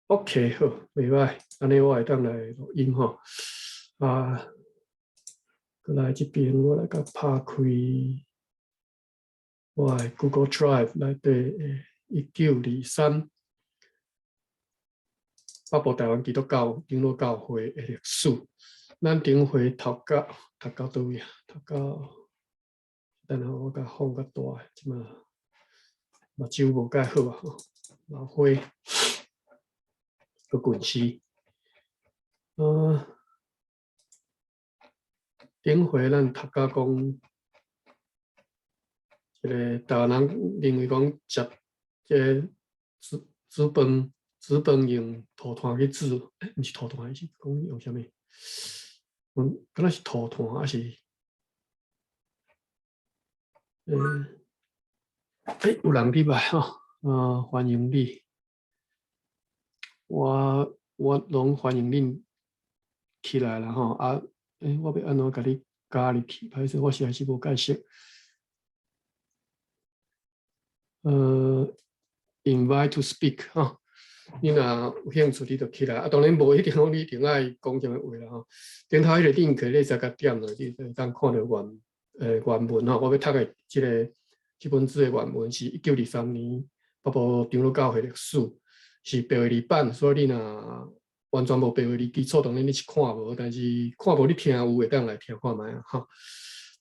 OK，好，袂䆀，按呢我會當來錄音吼。啊，閣來這邊我來共拍開我的 Google Drive 內底1923北部台灣基督教長老教會的歷史。咱頂回讀到讀到佗位啊？讀到，等下我共放較大，這馬目睭無蓋好啊，吼，老花。閣近視，頂回咱讀到講，這个台灣人認為講食這个煮煮飯煮飯用塗炭去煮，欸，毋是塗炭，是講用啥物？嗯，敢若是塗炭，抑是？欸，有人入來吼，歡迎你。我攏歡迎恁起來啦吼！啊，欸，我欲按怎共你加入去？歹勢，我實在是無解釋。Invite to speak 吼，你若有興趣，你就起來。啊，當然無一定講你一定愛講啥物話啦吼。頂頭彼个 link 你使共點落，你會當看著原文吼。我欲讀的這个這本書的原文是1923年北部長老教會歷史。是白話字版，所以你若完全無白話字基礎，當然你是看無，但是看無你聽有會當來聽看覓啊吼。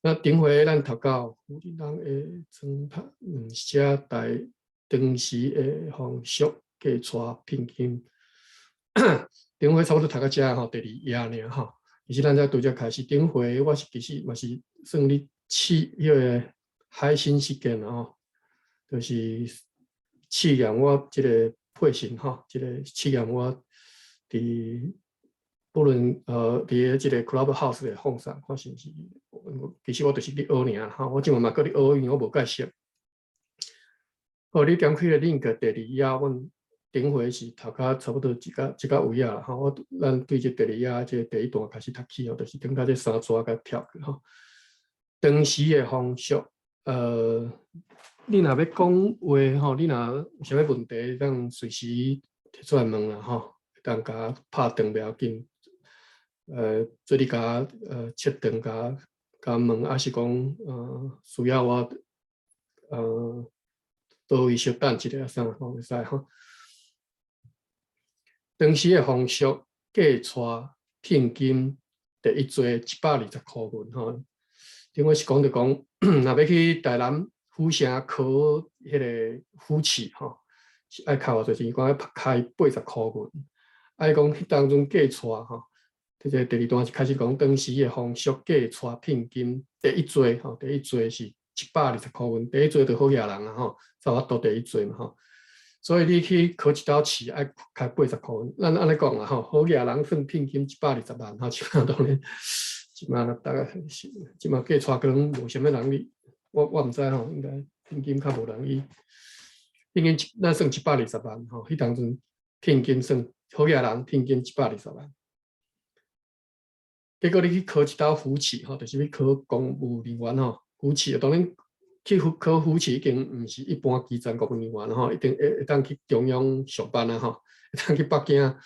那頂回咱讀到胡振東的裝拍，寫台當時的風俗嫁娶聘金。頂回差不多讀到遮吼，第二頁爾吼。其實咱才拄才開始，頂回我是其實嘛是算咧試彼个海參事件啦吼，就是試驗我這个配信吼，這个試驗我佇不論佇咧這个 Clubhouse 的放送，我是毋是？其實我就是咧學爾吼，我這馬嘛閣咧學，因為我無解釋。好，你點開个 link 第二頁，阮頂回是讀到差不多這個位仔啦吼。咱對這第二頁這個第一段開始讀起吼，就是頂到這三逝共跳去吼。當時的風俗，你若欲講話吼，你若有啥物問題，會當隨時提出來問啦吼，會當共拍斷袂要緊。做你共切斷共共問，抑是講需要我佗位稍等一下啥吼，會使吼。當時的風俗，嫁娶聘金第一濟120箍銀吼。頂回是講著講，若欲去台南府城考彼个府試吼，是愛開偌濟錢？講愛開80箍銀。啊，伊講彼當陣嫁娶吼，這个第二段是開始講當時的風俗嫁娶聘金第一濟吼，第一濟是120箍銀，第一濟就好額人啊吼，才有法度第一濟嘛吼。所以你去考一道試愛開八十箍銀，咱按呢講啦吼，好額人算聘金120萬吼，這馬當然，這馬大概是這馬嫁娶可能無啥物人去，我毋知吼，應該聘金較無人去。聘金咱算一百二十萬吼，彼當陣聘金算好額人聘金一百二十萬。結果你去考一道府試吼，就是欲考公務人員吼，府試當然去考府試已經毋是一般基層公務人員吼，一定會當去中央上班啊吼，會當去北京，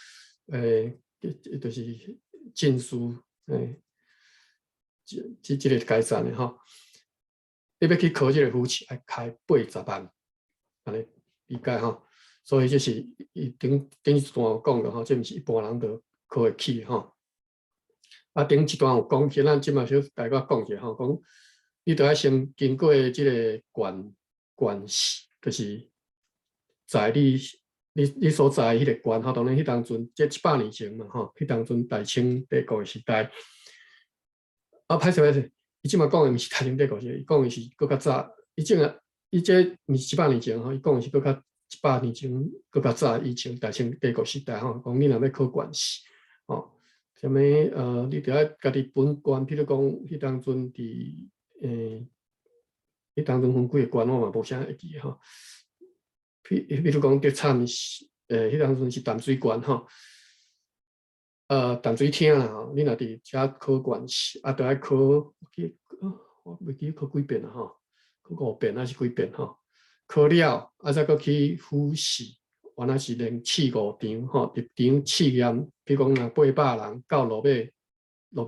就是進士，這個階層的吼。你欲去考這个府試，愛開八十萬，按呢理解吼。所以這是伊頂頂一段有講的吼，這毋是一般人都考會起吼。啊，頂一段有講起，咱這馬小大概講一下吼，講你著愛先經過這个縣縣試，就是在你所在彼个縣吼，當然彼當陣這100年前嘛吼，彼當陣大清帝國的時代。啊，歹勢歹勢，伊這馬講的毋是大清帝國時，伊講的是閣較早，伊這個伊這毋是一百年前吼，伊講的是閣較100年前，閣較早以前大清帝國時代吼，講你若欲考縣試，吼，啥物你著愛家己本縣，譬如講，彼當陣佇彼當陣分幾个縣，我嘛無啥會記吼。比如講，竹產是彼當陣是淡水縣吼，淡水廳啦吼，你若佇遮考縣試，啊，著愛考，我袂記考幾遍啦吼，考五遍抑是幾遍吼？考了，啊，再閣去府試，原來是連試五場吼，入場試驗，比如講若800人，到落尾場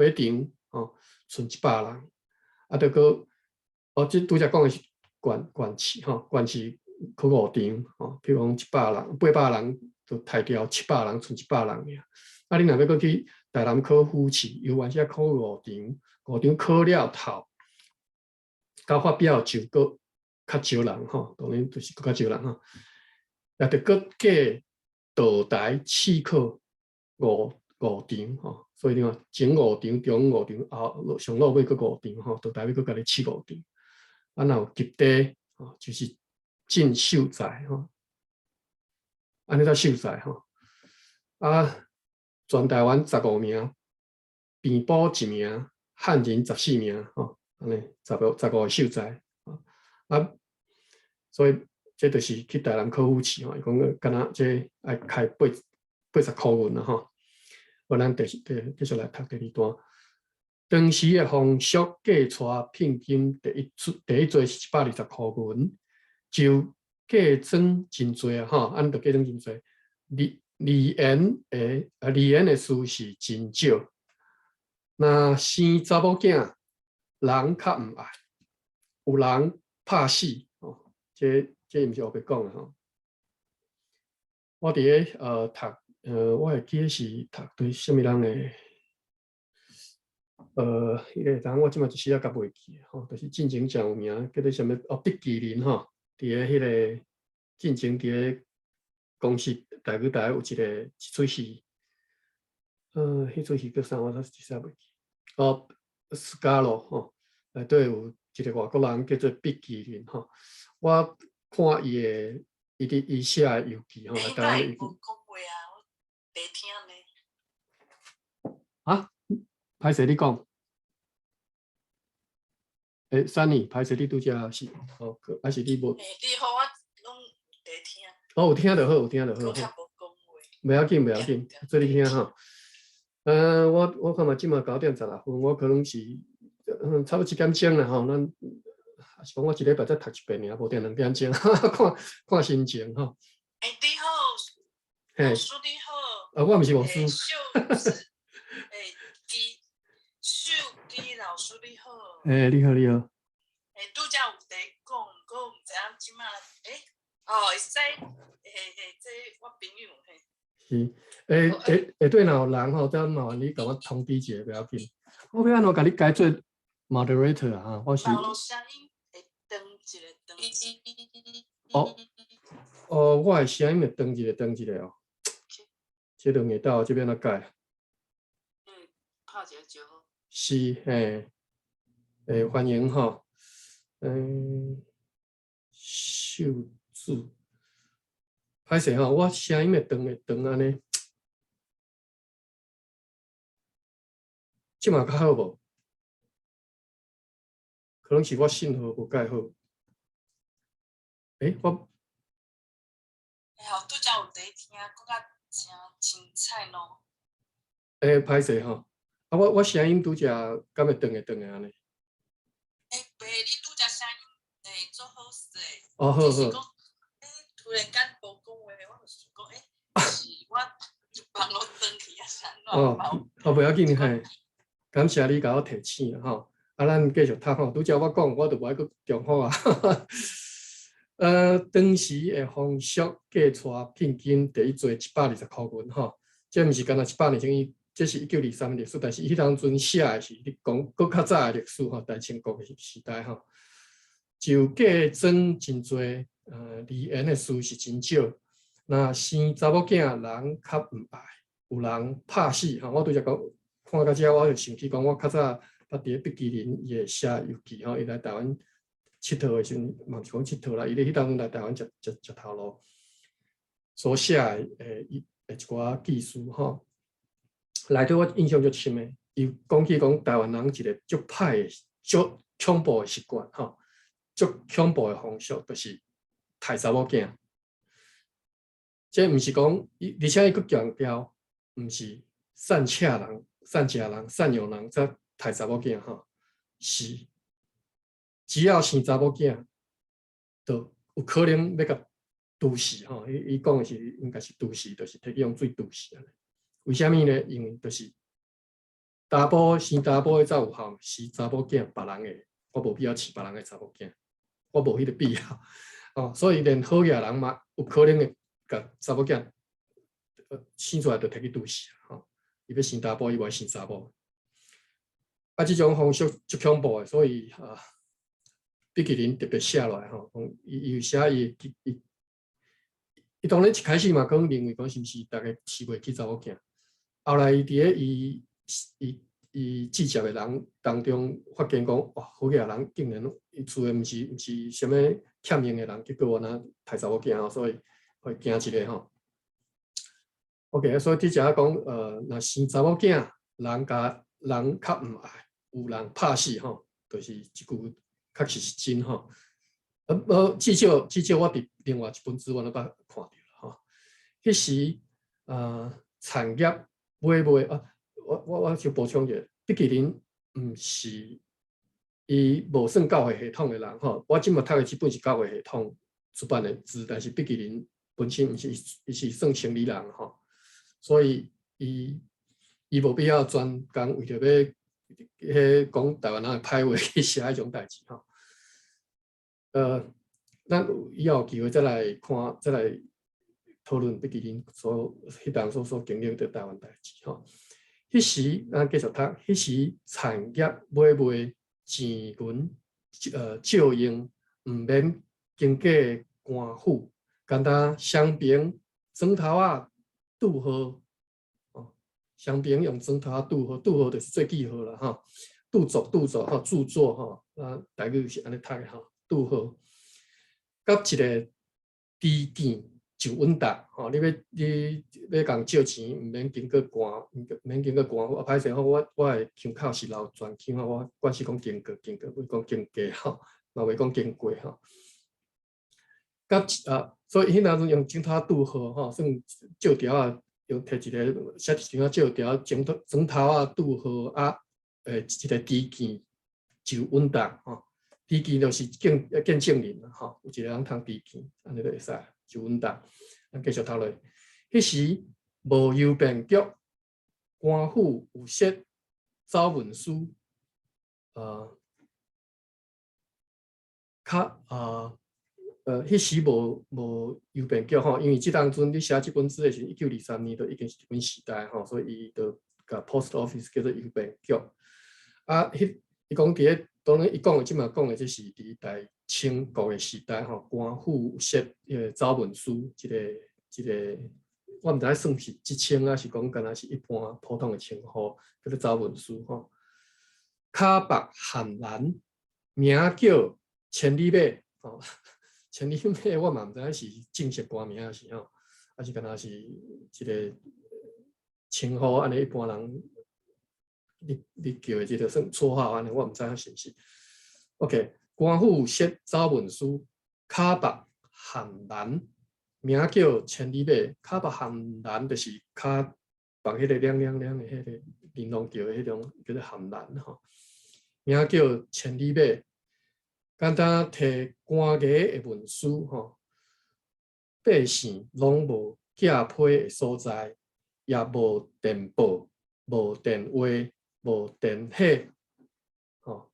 吼，賰100人，啊，著閣哦，這拄才講的是縣縣市吼，縣市考五場吼，比如講100人，八百人就刣掉700人，賰一百人爾。啊，你若欲閣去台南考府試，猶原是愛考五場，五場考了頭，到發表就閣較少人吼，當然就是閣較少人吼。也著閣計倒台試考五場吼，所以你看前五場、中五場、後上落尾閣五場吼，倒台欲閣共你試五場。啊，若有及第吼，就是進秀才吼，按呢才秀才吼。啊，全台灣15名，平埔一名，漢人14名吼，按呢15個秀才。啊，所以這就是去台南考府試吼，伊講敢若這愛開80箍銀啦吼。無咱繼續來讀第二段。當時的風俗，嫁娶聘金第一濟是120箍銀，就嫁妝真濟啊吼，按呢就嫁妝真濟。離緣的事是真少。若生查某囝，人較毋愛，有人拍死吼，這毋是烏白講的吼。我佇咧讀，我會記得是讀對啥物人的，彼個人我這馬一時仔較袂記吼，就是進前誠有名，叫做啥物哦，畢其林吼，佇咧彼個進前佇咧公視台語台有一齣戲，彼齣戲叫啥？我煞一時仔袂記。哦，斯嘉羅吼，內底有一個外國人叫做畢其林吼，我看伊的伊佇伊寫的遊記吼，來台灣的遊記。無講話啊，我袂聽呢。啊？歹勢你講。欸，Sunny，歹勢你拄才是哦，還是你無？欸，你好，我攏袂聽。哦，有聽就好，有聽就好。閣較無講話。袂要緊，袂要緊，做你聽吼。我看嘛，這馬9點16分，我可能是差不多7點鐘啦吼。咱還是講我一禮拜才讀一遍爾，無定2點鐘，看看心情吼。欸，你好，嘿，老師你好。啊，我毋是牧師。秀子，欸，基秀基老師你好。欸，你好，你好。欸，拄才有佇講，毋過毋知影這馬，欸，哦，會使，嘿嘿，這我朋友嘿。是，欸欸下底若有人吼，再麻煩你共我通知一下，袂要緊。我欲按怎共你改做 moderator 啊？我是。網路聲音會斷一下，斷一下。哦，哦，我的聲音會斷一下，斷一下哦。這兩下到這欲按怎改？嗯，拍一下就好。是，嘿，欸，歡迎吼，秀子，歹勢吼，我聲音會斷會斷按呢，這馬較好無？可能是我信號無蓋好。欸，我。欸，好，拄才有佇聽，閣較誠清彩咯。欸，歹勢吼，啊，我聲音拄才敢會斷會斷的按呢？欸，袂，你拄才聲音欸足好勢。哦，好好。只是講，欸，突然間無講話，我就想講，欸，是我網路斷去抑是按怎？哦，哦，袂要緊，嘿，感謝你共我提醒吼。啊，咱繼續讀吼，拄才我講，我就無愛閣重複啊。當時的風俗，嫁娶聘金第一濟120箍銀吼，這毋是干焦100年前，伊這是1923歷史，但是彼當陣寫的是咧講閣較早的歷史吼，大清國的時代吼。就嫁妝真濟，離緣的事是真少。若生查某囝，人較毋愛，有人拍死吼。我拄才講，看到這，我就想起講，我較早捌佇咧畢其林伊會寫遊記吼，伊來台灣𨑨迌的時陣，嘛毋是講𨑨迌啦，伊咧彼當陣來台灣食頭路，所寫的伊的一寡記事吼。內底我印象足深的，伊講起講台灣人一個足歹的、足恐怖的習慣吼，足恐怖的風俗，就是刣查某囝。這毋是講，而且伊閣強調，毋是散赤人、散食人、散養人才刣查某囝吼，是只要生查某囝，就有可能欲共毒死吼，伊伊講的是應該是毒死，就是提去用水毒死按呢。為啥物呢？因為就是查埔生查埔的才有效，生查某囝別人的，我無必要飼別人的查某囝，我無彼個必要。哦，所以連好額人嘛，有可能會共查某囝生出來就提去毒死吼。伊欲生查埔，伊無愛生查某。啊，這種風俗足恐怖的，所以啊，畢其林特別寫落來吼，講伊伊有寫伊伊伊當然一開始嘛，講認為講是毋是逐个飼袂起查某囝，後來伊佇咧伊伊伊聚集的人當中發現講，哇，好額人竟然伊厝的毋是啥物欠用的人，結果原來刣查某囝吼，所以會驚一下吼。OK，所以佇遮講，若生查某囝，人共人較毋愛，有人拍死吼，就是這句確實是真吼。至少我佇另外一本書我攏捌看著吼。彼時產業買賣啊，我就補充一下，畢其林毋是伊無算教會系統的人吼。我這馬讀的這本是教會系統出版的書，但是畢其林本身毋是，伊是算生理人吼，所以伊無必要專工為著欲彼講台灣人的歹話去寫彼種代誌吼。咱以後有機會再來看，再來討論畢其林所彼當所經歷的台灣代誌吼。彼時咱繼續讀，彼時產業買賣錢銀借用，毋免經過官府，敢若雙爿磚頭仔拄號，哦，雙爿用磚頭仔拄號，拄號就是做記號啦吼，拄作拄作吼，著作吼，啊，台語是按呢讀的吼，拄號，佮一个知見就穩當吼，你欲共借錢，毋免經過官，毋免經過官府。啊，歹勢吼，我的腔口是流傳腔吼，我慣勢講經過經過，袂講經過吼，嘛袂講經過吼。佮啊，所以彼當陣用磚頭拄號吼，算借條仔，用提一個寫一張借條，磚頭仔拄號啊，一個知見就穩當吼。知見就是見證人吼，有一個人通知見，按呢就會使就穩當。咱繼續讀落去，彼時無郵便局，官府有設走文司，較彼時無郵便局吼，因為這當陣你寫這本書的時陣，1923年就已經是日本時代吼，所以伊就共 post office 叫做郵便局。啊，彼伊講佇咧，當然伊講的這馬講的這是佇大清國的時代吼，官府設彼個走文司，這個，我毋知算是職稱抑是講敢若是一般普通的稱呼，叫做走文司吼。跤腹菡蘭，名叫千里馬吼，千里馬我嘛毋知影是正式官名抑是吼，抑是敢若是一個稱呼按呢一般人。你叫的這個算綽號按呢，我毋知影是毋是。OK，官府設走文司，跤腹菡蘭，名叫千里馬。跤腹菡蘭就是跤腹彼個亮亮亮的彼個玲瑯叫的彼種叫做菡蘭吼。名叫千里馬，敢若提官衙的文書吼，百姓攏無寄批的所在，也無電報、無電話、無電火，吼。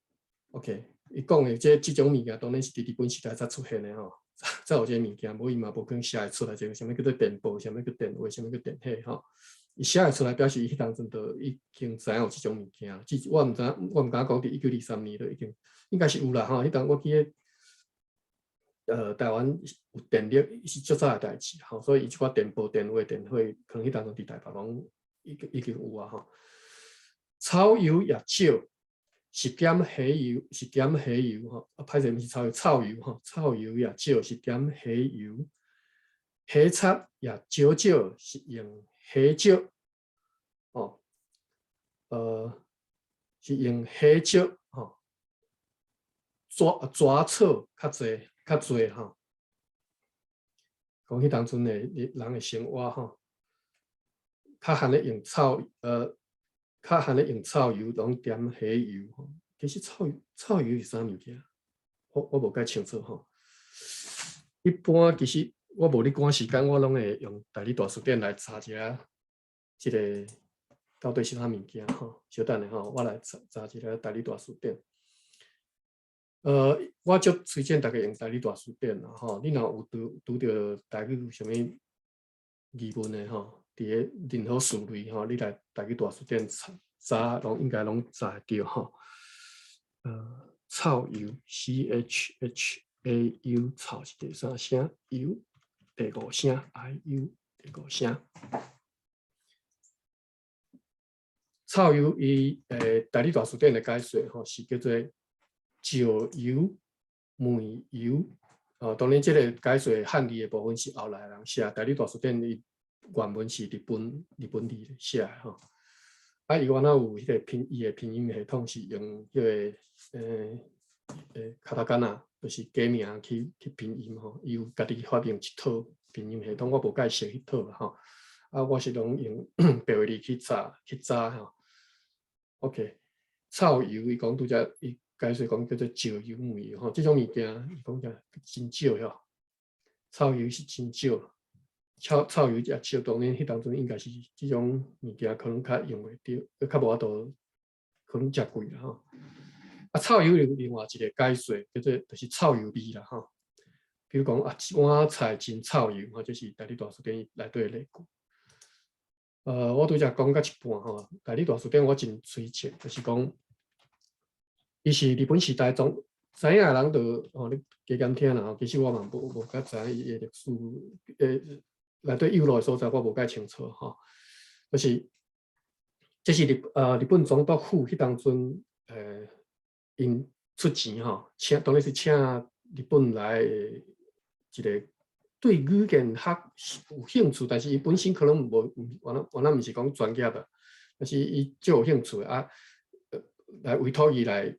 OK，伊講的這種物件，當然是佇日本時代才出現的吼，才有這个物件，無伊嘛無可能寫會出來。這個啥物叫做電報，啥物叫電話，啥物叫電火，吼。伊寫會出來，表示伊彼當陣就已經知影有這種物件。只我毋知，我毋敢講佇1923年就已經應該是有啦，吼。彼當我記得，台灣有電力是足早的代誌，吼，所以伊這寡電報、電話、電火，可能彼當陣佇台北攏已經有啊，吼。草油也少，是點火油，是點火油吼。啊，歹勢毋是草油，臭油吼，臭油也少，是點火油。火柴也少少，是用火石，哦，是用火石吼，蛇草較濟較濟吼。講彼當陣的人的生活吼，較罕咧用臭油，攏點火油吼。其實臭油是啥物件？我無介清楚吼。一般其實我無咧趕時間，我攏會用台語大辭典來查一下，這個到底是啥物件吼。稍等下吼，我來查查一下台語大辭典。我足推薦大家用台語大辭典啦吼。你若有拄拄著台語有啥物疑問的吼，佇咧任何詞類吼，你來台語大辭典查查，攏應該攏查會著吼。臭鼬 C H H A U 臭是第三聲，鼬第五聲，I U 第五聲。臭鼬伊台語大辭典的解說吼，是叫做石油、煤油。哦，當然這個解說漢字的部分是後來人寫，台語大辭典伊原文是日本字寫的吼。啊，伊原來有彼個拼伊的拼音系統是用彼個卡塔卡納，就是假名去拼音吼。伊有家己發明一套拼音系統，我無介熟彼套吼。啊，我是攏用白話字去查吼。OK，臭鼬伊講拄才伊解釋講叫做石油煤油吼，這種物件伊講者真少吼。臭鼬是真少，臭鼬也少，當然彼當陣應該是這種物件可能較用袂著，較無法度，可能誠貴啦吼。啊，臭鼬有另外一個解說，叫做就是臭油味啦吼。比如講啊，一碗菜真臭油吼，這是台語大辭典內底的例句。我拄才講到一半吼，台語大辭典我真推薦，就是講，伊是日本時代中知影的人就吼，你加減聽啦吼。其實我嘛無較知影伊的歷史，內底有落的所在我無介清楚吼。就是這是日本總督府彼當陣，𪜶出錢吼，請當然是請日本來的一個對語言學有興趣，但是伊本身可能無，原來毋是講專業的，但是伊足有興趣啊，來委託伊來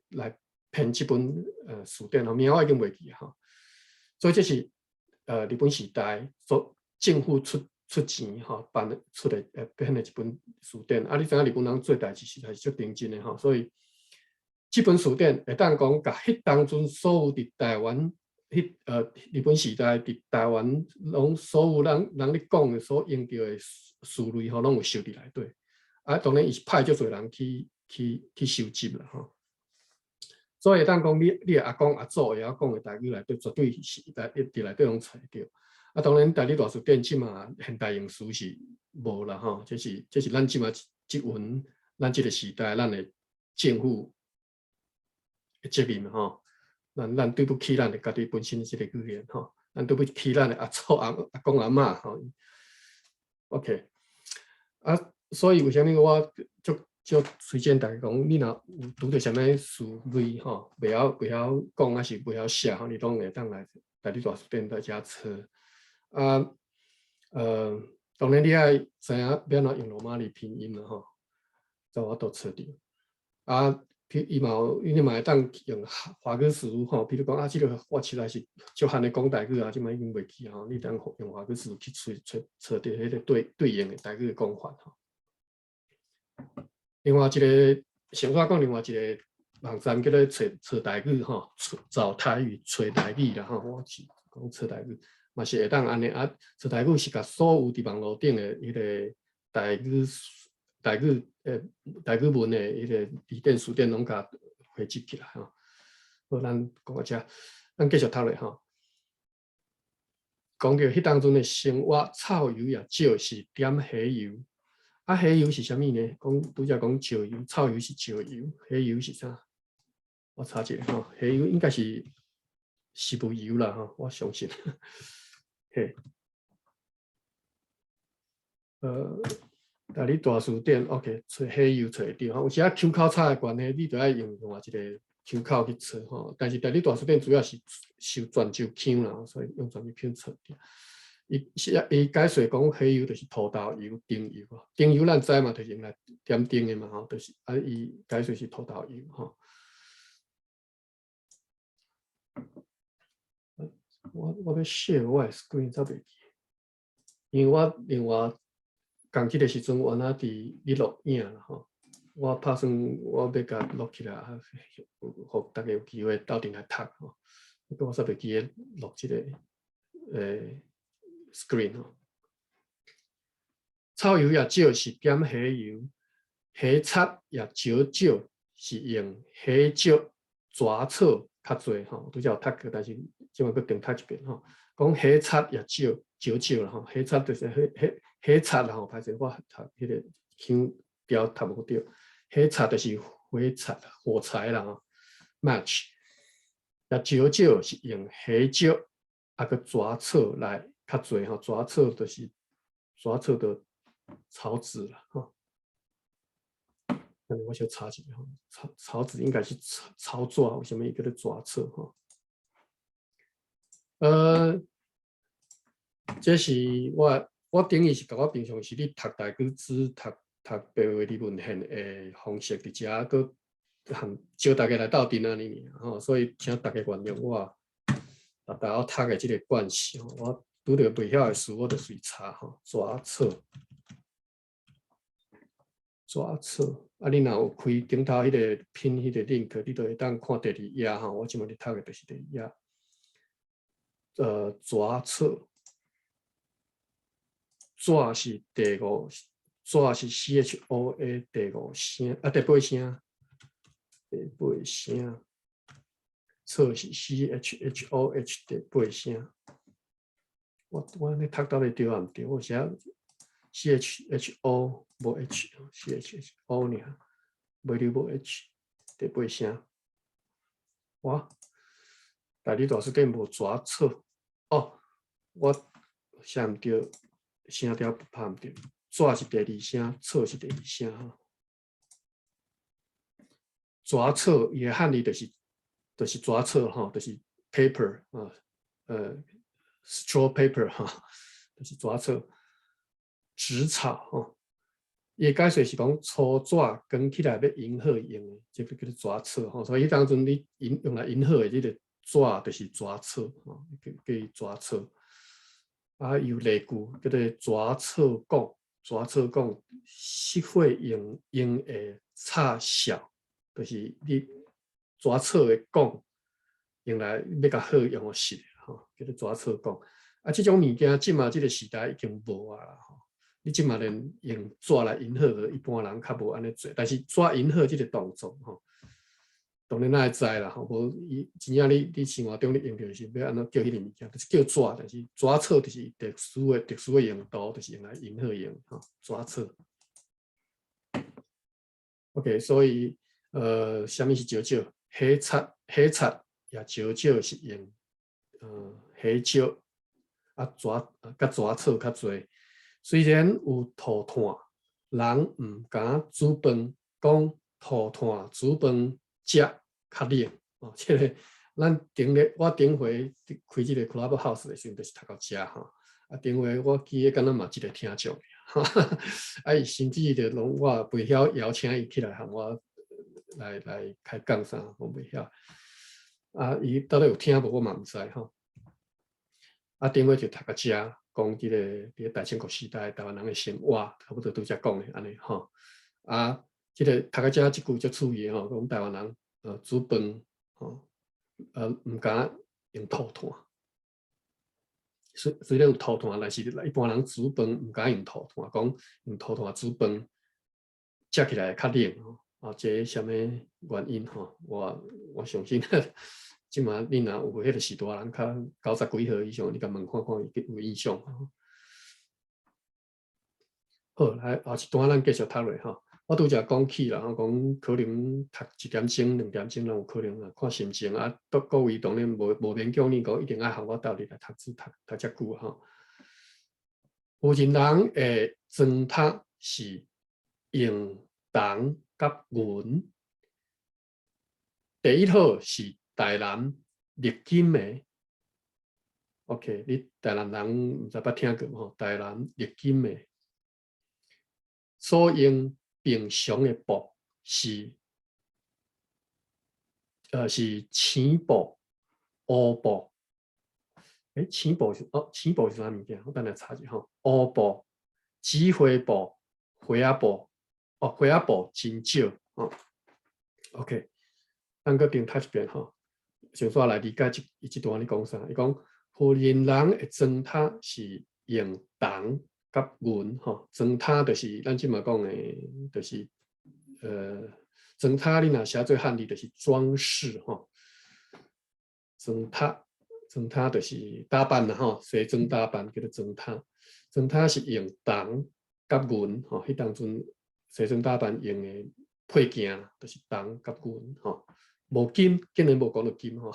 編這本辭典吼，名我已經袂記吼。所以這是日本時代所政府出錢吼辦出的編的一本辭典。啊，你知影日本人做代誌實在是足認真的吼，所以這本辭典會當講，共彼當陣所有佇台灣。彼日本時代佇台灣，攏所有人咧講的所用著的詞類吼，攏有收佇內底。啊，當然伊是派足濟人去收集啦吼。所以會當講你的阿公阿祖會曉講的台語內底，絕對是佇內底攏揣著。啊，當然台語大辭典這馬現代用詞是無啦吼，這是咱這馬這陣咱這個時代咱的政府的責任吼。咱對不起咱的家己本身這個語言吼，咱對不起咱的阿祖阿公阿嬤吼。OK，啊，所以為啥物我足足推薦大家講，你若有拄著啥物詞類吼，袂曉講，還是袂曉寫吼，你攏會當來台語大辭典來遮查。啊，當然你愛知影欲按怎用羅馬字拼音啦吼，才有法度查著。啊，譬伊嘛有，你嘛會當用華語詞吼，比如講啊，這個我實在是足漢的講台語啊，這擺已經袂記吼，你當用華語詞去揣著彼個對應的台語的講法吼。另外一個，先我講另外一個網站叫做揣揣台語吼，找台語揣台語啦吼，我是講揣台語，嘛是會當按呢啊，揣台語是共所有佇網路頂的彼個台語文的彼個字典辭典攏共匯集起來吼。好，咱講到遮，咱繼續讀落吼。講著彼當陣的生活，臭油也少，是點蝦油。啊，蝦油是啥物呢？講拄才講石油，臭油是石油，蝦油是啥？我查一下吼，蝦油應該是食物油啦吼，我相信。嘿，台語大辭典，OK，揣蝦油揣會著吼。有時啊腔口差的關係，你著愛用另外一個腔口去揣吼。但是台語大辭典主要是收泉州腔啦，所以用泉州腔揣。伊是伊解說講蝦油就是土豆油、燈油啊，燈油咱知嘛，就是用來點燈的嘛吼，就是啊，伊解說是土豆油吼。我欲 share 我的 screen 才袂記，因為我另外仝這個時陣原來佇咧錄影啦吼，我拍算我欲共錄起來，予大家有機會鬥陣來讀吼。不過我煞袂記得錄這個。screen 吼。草油也少是點火油，火柴也少少是用火石蛇草較濟吼，拄才有讀過，但是這擺閣重讀一遍吼。講火柴也少少少啦吼，火柴就是火火火柴啦吼，歹勢我讀彼個腔調讀無對，火柴就是火柴火柴啦吼，match 也少少是用火石啊閣蛇草來較濟吼，蛇草就是蛇草的草紙啦吼。我小查一下吼，草草紙應該是草草紙，為啥物叫做蛇草吼？這是我我等於是共我平常時咧讀台語字、讀讀白話字文獻的方式，佇遮閣含招大家來鬥陣按呢爾吼，所以請大家原諒我，逐逐我讀的這個慣勢吼，我拄著袂曉的詞，我就隨查吼，蛇草。蛇草，啊！你若有開頂頭彼個 pin 彼個 link，你就會當看第二頁吼。我這擺咧讀的就是第二頁。蛇草，紙是第五，紙是 CHOA 第五聲，啊第八聲，第八聲。草是 CHHOH 第八聲。我我按呢讀到底對抑毋對？我寫 CHHO 無 H，CHHO 爾，尾裡無 H，第八聲。我台語大辭典無蛇草哦，我寫毋對，聲調拍毋對。紙是第二聲，草是第二聲吼。蛇草伊的漢字就是蛇草吼，就是 paper 啊，straw paper 哈，就是蛇草，紙草吼。伊的解釋是講粗紙捲起來欲印好用的，這個叫做蛇草吼。所以彼當陣你印用來印好的這個紙就是蛇草吼，叫叫蛇草。啊，有例句叫做蛇草講，蛇草講，熄火用用的插銷，就是你蛇草的講用來欲共火用予熄吼，叫做蛇草講。啊，這種物件這馬這個時代已經無啊啦吼。你這馬連用紙來印好，一般人較無按呢做，但是紙印好這個動作吼，當然咱會知啦吼。無伊真正你你生活中你用著是欲按怎叫彼個物件，就是叫紙，但是蛇草就是特殊的用途，就是用來印好用吼，蛇草。OK，所以啥物是少少？火柴，火柴也少少是用火石啊蛇佮蛇草較濟。雖然有塗炭，人毋敢煮飯，講塗炭煮飯食較冷哦。這個咱頂咧，我頂回開這個 Clubhouse 的時陣，就是讀到遮吼。啊，頂回我記得敢若嘛一個聽眾，啊，伊甚至就攏我袂曉邀請伊起來和我來來開講啥，我袂曉。啊，伊到底有聽無，我嘛毋知吼。啊，頂回就讀到遮。講這個佇咧大清國時代台灣人的生活，差不多拄才講的按呢吼。啊，這個讀到遮這句足趣味的吼，講台灣人煮飯吼，毋敢用塗炭。雖雖然有塗炭，但是一般人煮飯毋敢用塗炭，講用塗炭煮飯，食起來較冷吼。啊，這啥物原因吼？我我相信，這馬你若有彼個時代人較九十幾歲以上，你共問看看伊有印象。好，來後一段咱繼續讀落吼。我拄才講起啦，講可能讀一點鐘、兩點鐘攏有可能啊，看心情啊。各各位當然無無勉強你講一定愛和我鬥陣來讀書讀讀遮久吼。有錢人的磚塔是用銅佮銀。第一號是台南綠金的，OK，你台南人毋知捌聽過無吼？台南綠金的所用平常的布是，是青布、烏布。青布是哦，青布是啥物件？我等下查一下吼。烏布、紫花布、花仔布，哦，花仔布真少哦。OK，咱閣重讀一遍吼，先煞來理解這伊這段咧講啥？伊講婦人人的磚塔是用銅佮銀吼，磚塔就是咱這馬講的，就是磚塔，你若寫做漢字就是裝飾吼，磚塔磚塔就是打扮啦吼，西裝打扮叫做磚塔，磚塔是用銅佮銀吼，彼當陣西裝打扮用的配件就是銅佮銀吼，無金，竟然無講著金吼。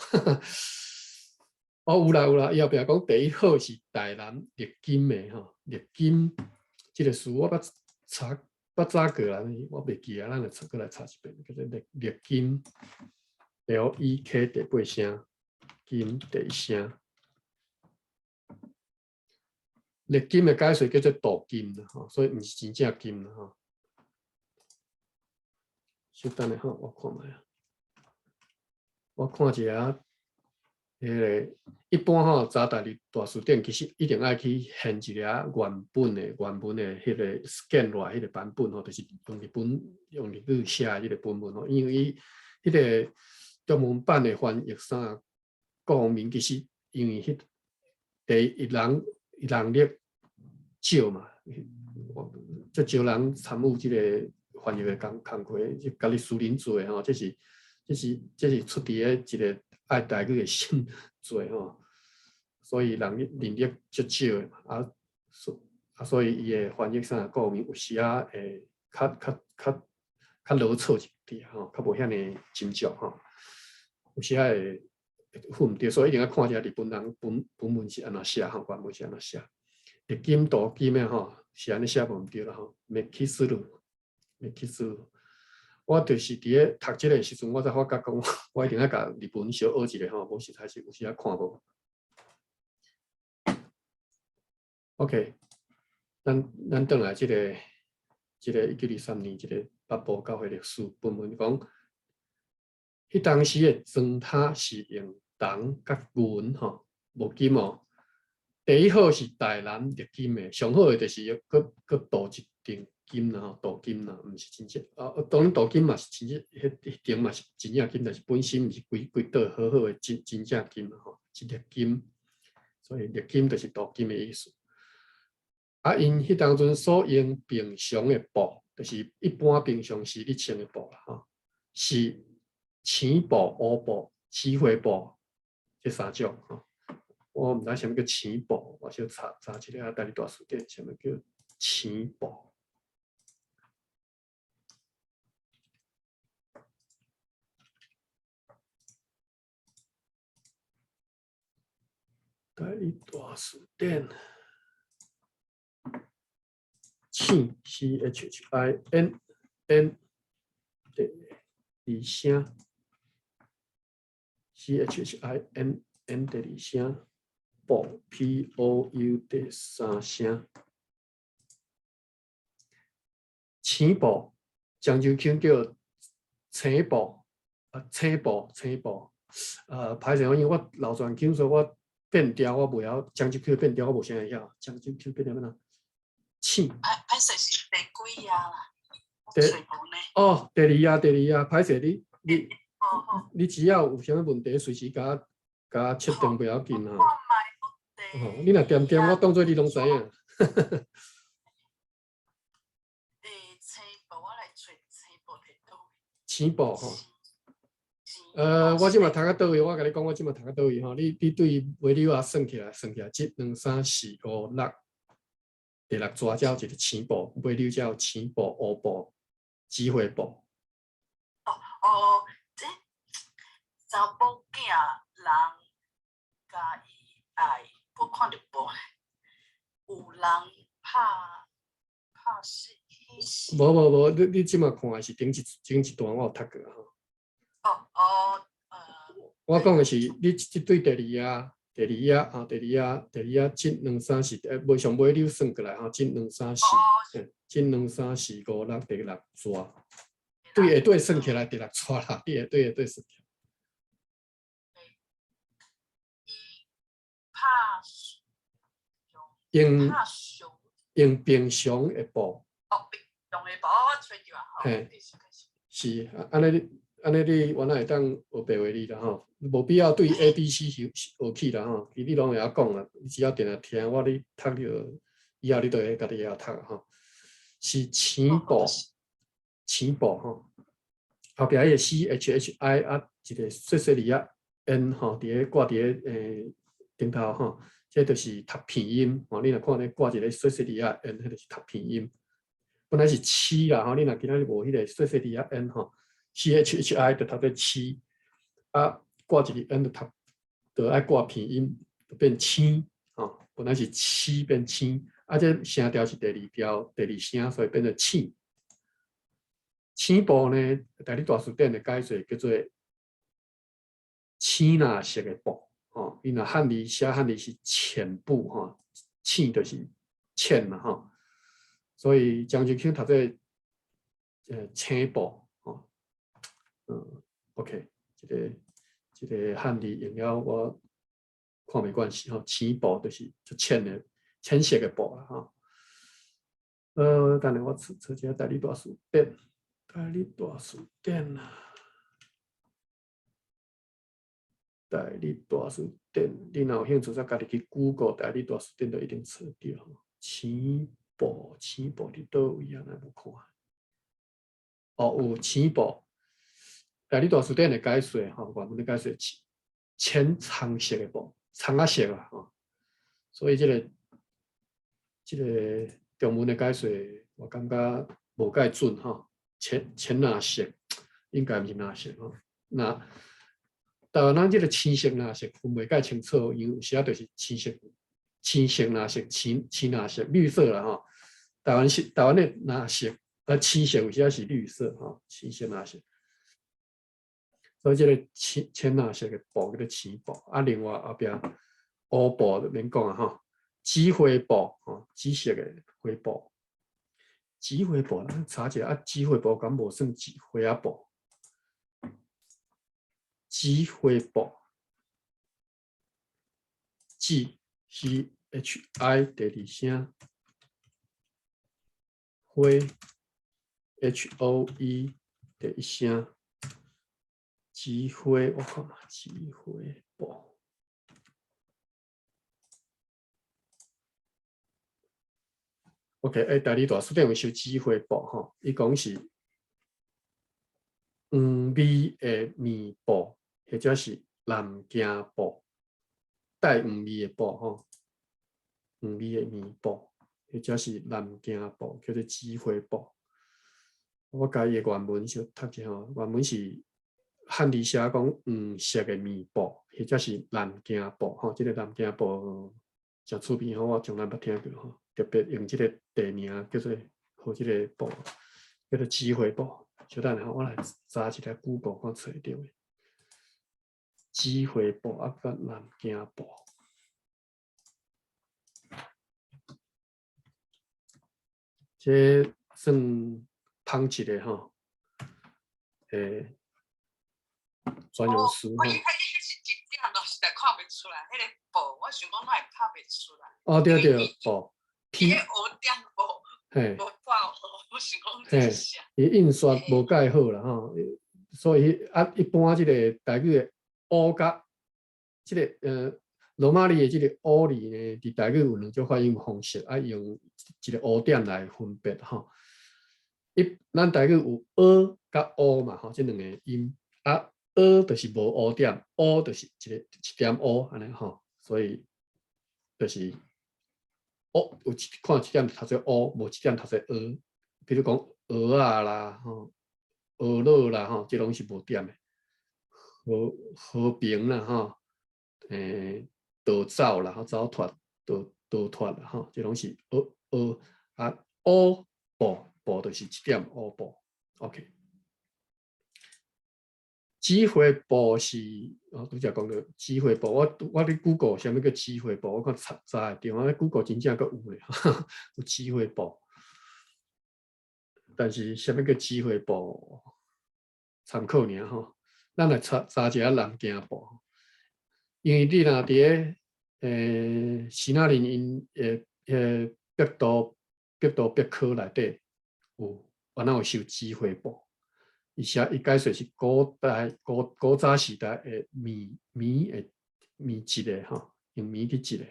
哦，有啦有啦，伊後壁講第一好是台南瀝金的吼，瀝金這个詞我捌查捌查過啦，我袂記啊，咱來查閣來查一遍，叫做瀝瀝金，LEK 第八聲，金第一聲，瀝金的解說叫做鍍金啦吼，所以毋是真正金啦吼。稍等下吼，我看覓啊，我看一下。彼个一般吼，查台語大辭典其實一定愛去現一個原本的彼个 scan 落來彼個版本吼，就是用日本用日語寫的彼個本文吼，因為伊彼個中文版的翻譯啥各方面，其實因為彼第一人人力少嘛，足少人參與這个翻譯的工課，就家己私人做的吼，這是出佇咧一個愛台語的心做吼，所以人力足少的嘛，啊，所以伊的翻譯啥各方面有時仔會較囉嗦一點吼，較無遐爾斟酌吼，有時仔會混毋著，所以一定愛看一下日本人本文是按怎寫吼，原文是按怎寫。瀝金鍍金的吼，是按呢寫無毋著啦吼，メキスル，メキスル。我就是佇咧讀這个時陣，我才發覺講，我一定愛共日文小學一下吼，無實在是有時仔看無。OK，咱轉來這个1923年這个北部教會歷史本文講，彼當時的磚塔是用銅佮銀吼，無金哦。第一好是台南瀝金的，上好的就是閣閣鍍一層金啦吼，鍍金啦，毋是真正啊，當然鍍金嘛是真正，彼彼層嘛是真正金，但是本身毋是規規道好好的真正金啦吼，是瀝金，所以瀝金就是鍍金的意思。啊，𪜶彼當陣所用平常的布，就是一般平常時咧穿的布啦吼，是青布、烏布、紫花布這三種吼。我毋知啥物叫青布，我小查查一下台語大辭典，啥物叫青布。台語大辭典，青 C H H I N N 第二聲，C H H I N N 第二聲，布 P O U 第三聲，青布，漳州腔叫青布，啊青布青布，歹勢，因為我老傳腔，所以我變調我袂曉，漳州腔變調我無啥會曉，漳州腔變調欲按怎？青。歹勢是第幾頁啦？第哦，第二頁，第二頁，歹勢你你只要有啥物問題，隨時共我切斷不要緊哈。哦，你若恬恬，我當做你攏知影。青布，我來揣青布佇佗位？青布吼。我這馬讀到佗位，我共你講，我這馬讀到佗位吼。你對尾溜仔算起來，算起來，一、兩、三、四、五、六，第六逝才有一个青布，尾溜才有青布、烏布、紫花布。哦哦，這查某囝人佮伊愛，無看著布，有人拍拍死彼時。無無無，你這馬看的是頂一段，我有讀過吼。哦哦，我講的是你這對第二頁，第二頁啊，第二頁，第二頁，一、兩、三、四，無上尾溜算過來吼，一、兩、三、四，一、兩、三、四、五、六，第六逝，對下底算起來第六逝啦，你下底下底算起來。伊拍用用平常的布。哦，平常的布，我揣著啊。嘿，是按呢，按呢你原來會當學白話字啦吼，無必要對 A、B、C 學學起啦吼，其實你攏會曉講啦，你只要定定聽我咧讀著，以後你就會家己會曉讀吼。是淺布，淺布吼，後壁彼個 C H H I 啊，一個細細字仔 N 吼，佇咧掛佇咧頂頭吼，這就是讀鼻音吼。你若看咧掛一個細細字仔 N，彼就是讀鼻音。本來是七啦吼，你若今仔日無彼個細細字仔 N 吼，C H H I 就讀做七，啊掛一個 N 就讀，就愛掛鼻音，就變青吼。本來是七變青，啊這聲調是第二調，第二聲，所以變做淺。淺布呢，台語大辭典的解說叫做淺藍色的布，吼。伊若漢字寫漢字是淺布吼，淺就是淺嘛吼。所以張靜清讀做青布吼，OK，這個漢字用了我看袂慣勢吼，淺布就是足淺的淺色的布啦吼。等下我查查一下台語大辭典，台語大辭典啊，台語大辭典，你若有興趣，再家己去 Google 台語大辭典，就一定查著吼。淺布，淺布佇佗位啊？若無看？哦，有淺布，台語大辭典的解說吼，原文的解說，淺蒼色的布，蒼仔色啊吼。所以這個中文的解說，我感覺無蓋準吼。淺淺藍色，應該毋是藍色吼。那台灣人這個青色、藍色分袂蓋清楚，因為有時仔就是青色、青色、藍色、青青藍色、綠色啦吼。台灣是台灣的藍色，青色有時仔是綠色吼，青色、藍色。所以這個淺淺藍色的布叫做淺布，啊，另外後壁烏布就免講啊吼，紫花布吼，紫色的花布，紫花布，咱查一下啊，紫花布敢無算紫花仔布？紫花布，G C H I 第二聲，花 H O E 第一聲，紫花，我看嘛，紫花布。OK，台語大辭典有收紫花布吼，伊講是黃味的棉布，或者是南京布，帶黃味的布吼，黃味的棉布，或者是南京布，叫做紫花布。我共伊的原文小讀一下吼，原文是漢字寫講黃色的棉布，或者是南京布吼，這個南京布誠趣味吼，我從來捌聽過吼。特別用這個地名叫做予這個布，叫做紫花布。小等下，我來查一下 Google 看揣著未？紫花布啊，佮南京布。這算烹一個吼，專用詞吼。我一開始一點都實在看袂出來，彼個布，我想講哪會拍袂出來。哦，對對，布。伊個烏點無，無半烏，我想講這是啥？伊印刷無蓋好啦吼，所以啊，一般這個台語的烏佮這個羅馬字的這個烏字呢，佇台語有兩種發音方式，啊，用一個烏點來分別吼。一，咱台語有訛佮烏嘛吼，這兩個音啊，訛就是無烏點，烏就是一個一點烏按呢吼，所以就是烏有一看一點讀做烏，無一點讀做訛。比如講蚵仔啦吼，蚵仔啦吼，這攏是無點的。和和平啦吼，逃走啦，吼，走脫，逃逃脫啦吼，這攏是訛訛啊烏布布就是一點烏布，OK。紫花布是哦，拄才講著紫花布，我咧 Google 啥物叫紫花布，我看查查會著，我 Google 真正閣有咧，有紫花布。但是啥物叫紫花布？參考爾吼，咱來查查一下南京布，因為你若佇咧支那人𪜶百度百科內底有，原來有收紫花布。伊寫伊解說是古代古古早時代的棉棉的棉織的吼，用棉去織的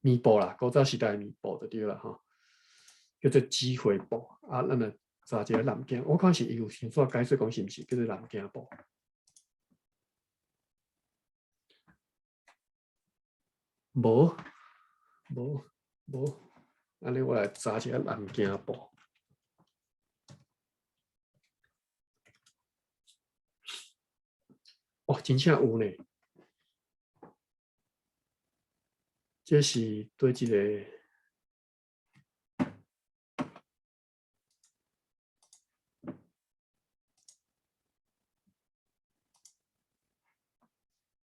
棉布啦，古早時代的棉布就對啦吼，叫做紫花布。啊，咱來查一下南京，我看是伊有先怎解說講是毋是叫做南京布？無無無，按呢我來查一下南京布。哦，真正有呢！這是對一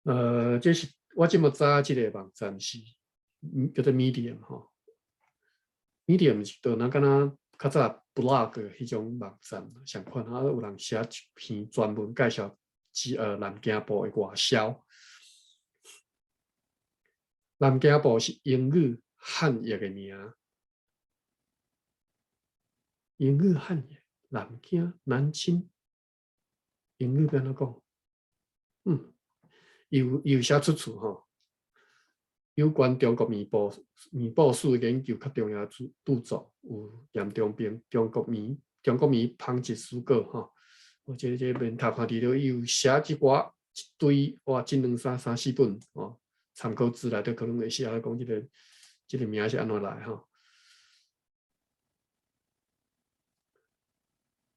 個，這是我這麼查這個網站是叫做 Medium 吼，Medium 是就若敢若較早 blog 彼種網站相款，啊有人寫一篇專門介紹。南京布的外銷。南京布是英語漢譯的名。英語漢譯，南京、南京，英語欲按怎講？伊有伊有寫出處吼。有關中國棉布棉布史的研究較重要著著作有嚴中平《中國棉中國棉紡織史稿》吼。我這這免讀看佇咧，伊有寫一寡一堆，哇，一兩三三四本哦，參考字內底可能會寫講這個這個名是按怎來吼。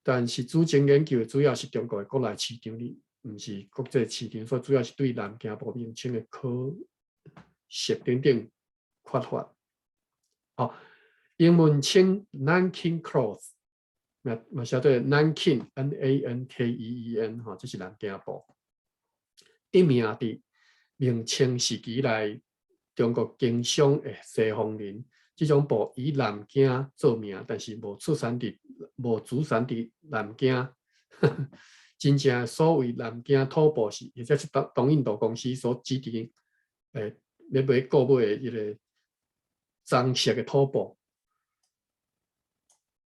但是主前研究的主要是中國的國內市場，哩毋是國際市場，所以主要是對南京布名稱的考釋等等缺乏。哦，英文稱 Nanking Cloth。嘛嘛寫做 Nanking N A N K E E N 吼，這是南京布。得名佇明清時期內，中國經商的西方人，這種布以南京做名，但是無出產佇無主產佇南京。真正所謂南京土布是，或者是東東印度公司所指定，欲買購買的彼個棕色的土布。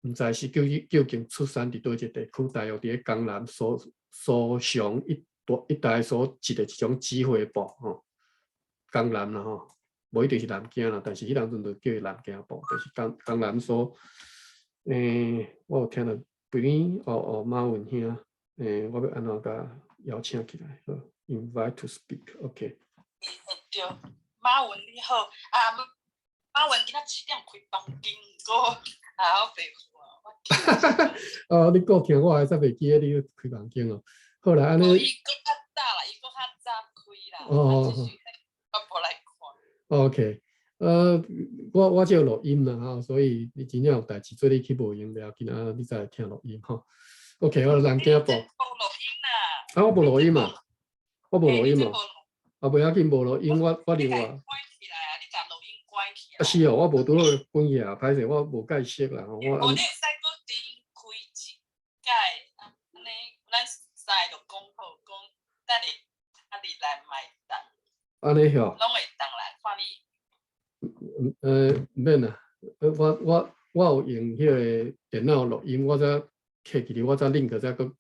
毋知是究竟究竟出產佇佗一個地區，大約佇咧江南蘇蘇杭一帶一帶所織的一種紫花布吼，江南啦吼，無一定是南京啦，但是彼當陣就叫伊南京布，就是江江南所。我有聽著邊哦哦馬文兄，我欲按怎共邀請起來？好，invite to speak，OK。對，馬文你好，啊馬文今仔七點開房間，毋過。啊，我白看。哦，你閣聽我還煞袂記得你開房間哦。好啦，按呢。伊閣較早啦，伊閣較早開啦。哦。我無來看。 OK，我我這有錄音啦吼，所以你真正有代誌做，你去無閒袂要緊啊，你再來聽錄音吼。OK，我南京布。無錄音啦。啊，我無錄音啊，我無錄音哦。啊，袂要緊，無錄音，我我另外。啊是哦，我無拄好關起來，歹勢，我無解釋啦。我。無，你會使閣重開一擺，按呢，咱三个就講好，講等下啊，你來嘛會當。按呢吼。攏會當啦，看你。毋免啦，我我我有用彼個電腦錄音，我才摕起來，我才 link 才閣予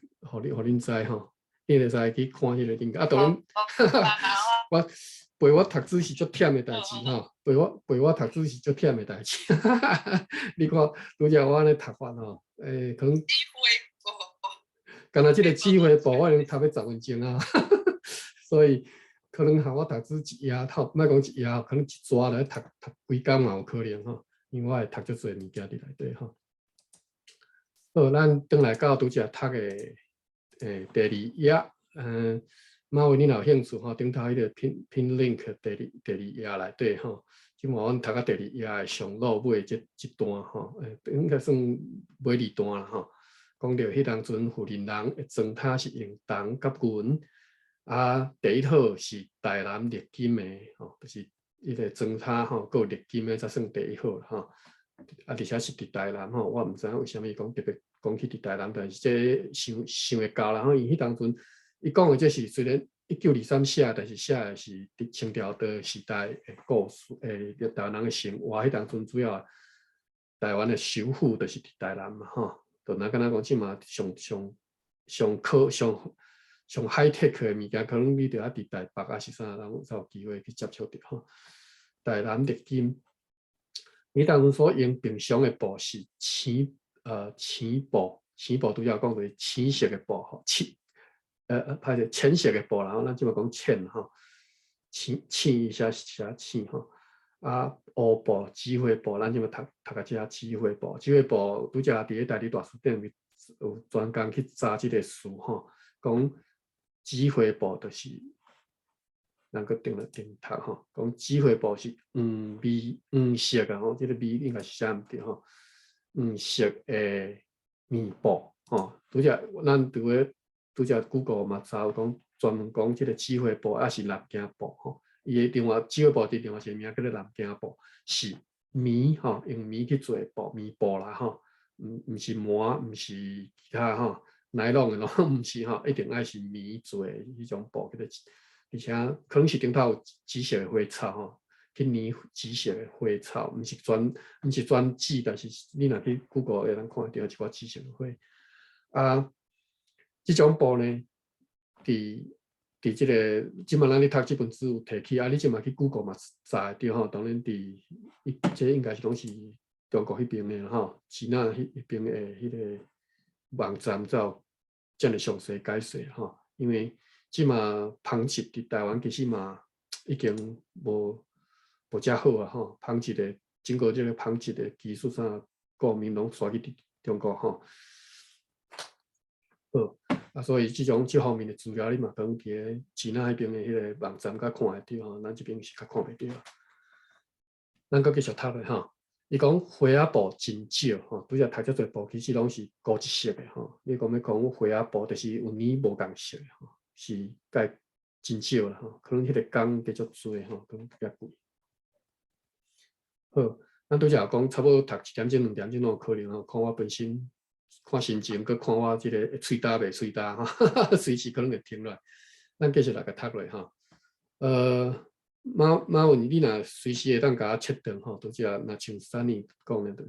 你予恁知吼，你會使去看彼個 link。啊，當然，我。陪我讀書是足忝的代誌吼，陪我陪我讀書是足忝的代誌。你看，拄才我按呢讀法吼，可能，敢若這個指揮部，我已經讀欲10分鐘啊，所以可能予我讀書一頁透，莫講一頁，可能一逝來讀讀規工嘛有可能吼，因為我會讀足濟物件佇內底吼。好，咱轉來到拄才讀的第二頁，馬文，你若有興趣吼，頂頭彼個 pin pin link 第二第二頁內底吼，這馬阮讀到第二頁的上落尾這這段吼，應該算尾二段啦吼。講著彼當陣富人人的磚塔是用銅佮銀，啊，第一好是台南綠金的吼，就是彼個磚塔吼，閣有綠金的才算第一好吼。啊，而且是佇台南吼，我毋知影為啥物講特別講去佇台南，但是這想想會到啦吼，因為彼當陣。伊講的這是雖然1923寫，但是寫的是佇清朝的時代的故事，台灣人的生活。彼當陣主要台灣的首府就是佇台南嘛，吼，就若敢若講這馬上上上科上上 high tech 的物件，可能你著愛佇台北抑是啥，人才有機會去接觸著吼。台南綠金，伊當陣所用平常的布是淺布，淺布拄才講就是淺色的布吼，淺歹勢淺色的布啦，咱這擺講淺吼，淺淺伊寫寫淺吼。啊，烏布、紫花布，咱這擺讀讀較遮紫花布，紫花布拄才佇咧台語大辭典有專工去查這個詞吼，講紫花布就是咱閣頂來頂讀吼，講紫花布是黃味黃色啊吼，這個味應該是寫毋對吼，黃色的棉布吼，拄才咱佇咧拄才 Google 嘛查有講專門講這個紫花布抑是南京布吼。伊的另外紫花布佇另外一個名叫做南京布，是棉吼，用棉去做布，棉布啦吼，毋是麻，毋是其他吼，奈龍的攏毋是吼，一定愛是棉做的彼種布，叫做，而且可能是頂頭有紫色的花草吼，去粘紫色的花草，毋是專指，但是你若去 Google 會當看著一寡紫色的花。啊，這種布呢，佇這個這擺咱咧讀這本書有提起，啊，你這擺去 Google 嘛查會著吼。當然佇伊這應該是攏是中國彼邊的吼，支那彼邊的彼個網站才有遮爾詳細解說吼。因為這馬紡織佇台灣其實嘛已經無遮好啊吼。紡織的經過這個紡織的技術啥，顧名攏徙去佇中國吼。好。啊，所以這種這方面的資料，你嘛通佇咧支那彼邊的彼個網站較看會著吼，咱這邊是較看袂著。咱閣繼續讀落吼，伊講花仔布真少吼，拄才讀遮濟布其實攏是孤一色的吼。你講欲講花仔布，就是有呢無仝色的吼，是蓋真少啦吼，可能彼個工加足濟吼，可能比較貴。好，咱拄才有講差不多讀一點鐘、2點鐘攏有可能吼，看我本身。看心情，閣看我這個喙焦袂喙焦吼，隨時可能會停落來。咱繼續來共讀落吼。馬馬文，你若隨時會當共我切斷吼，拄才若像 Sunny 講的，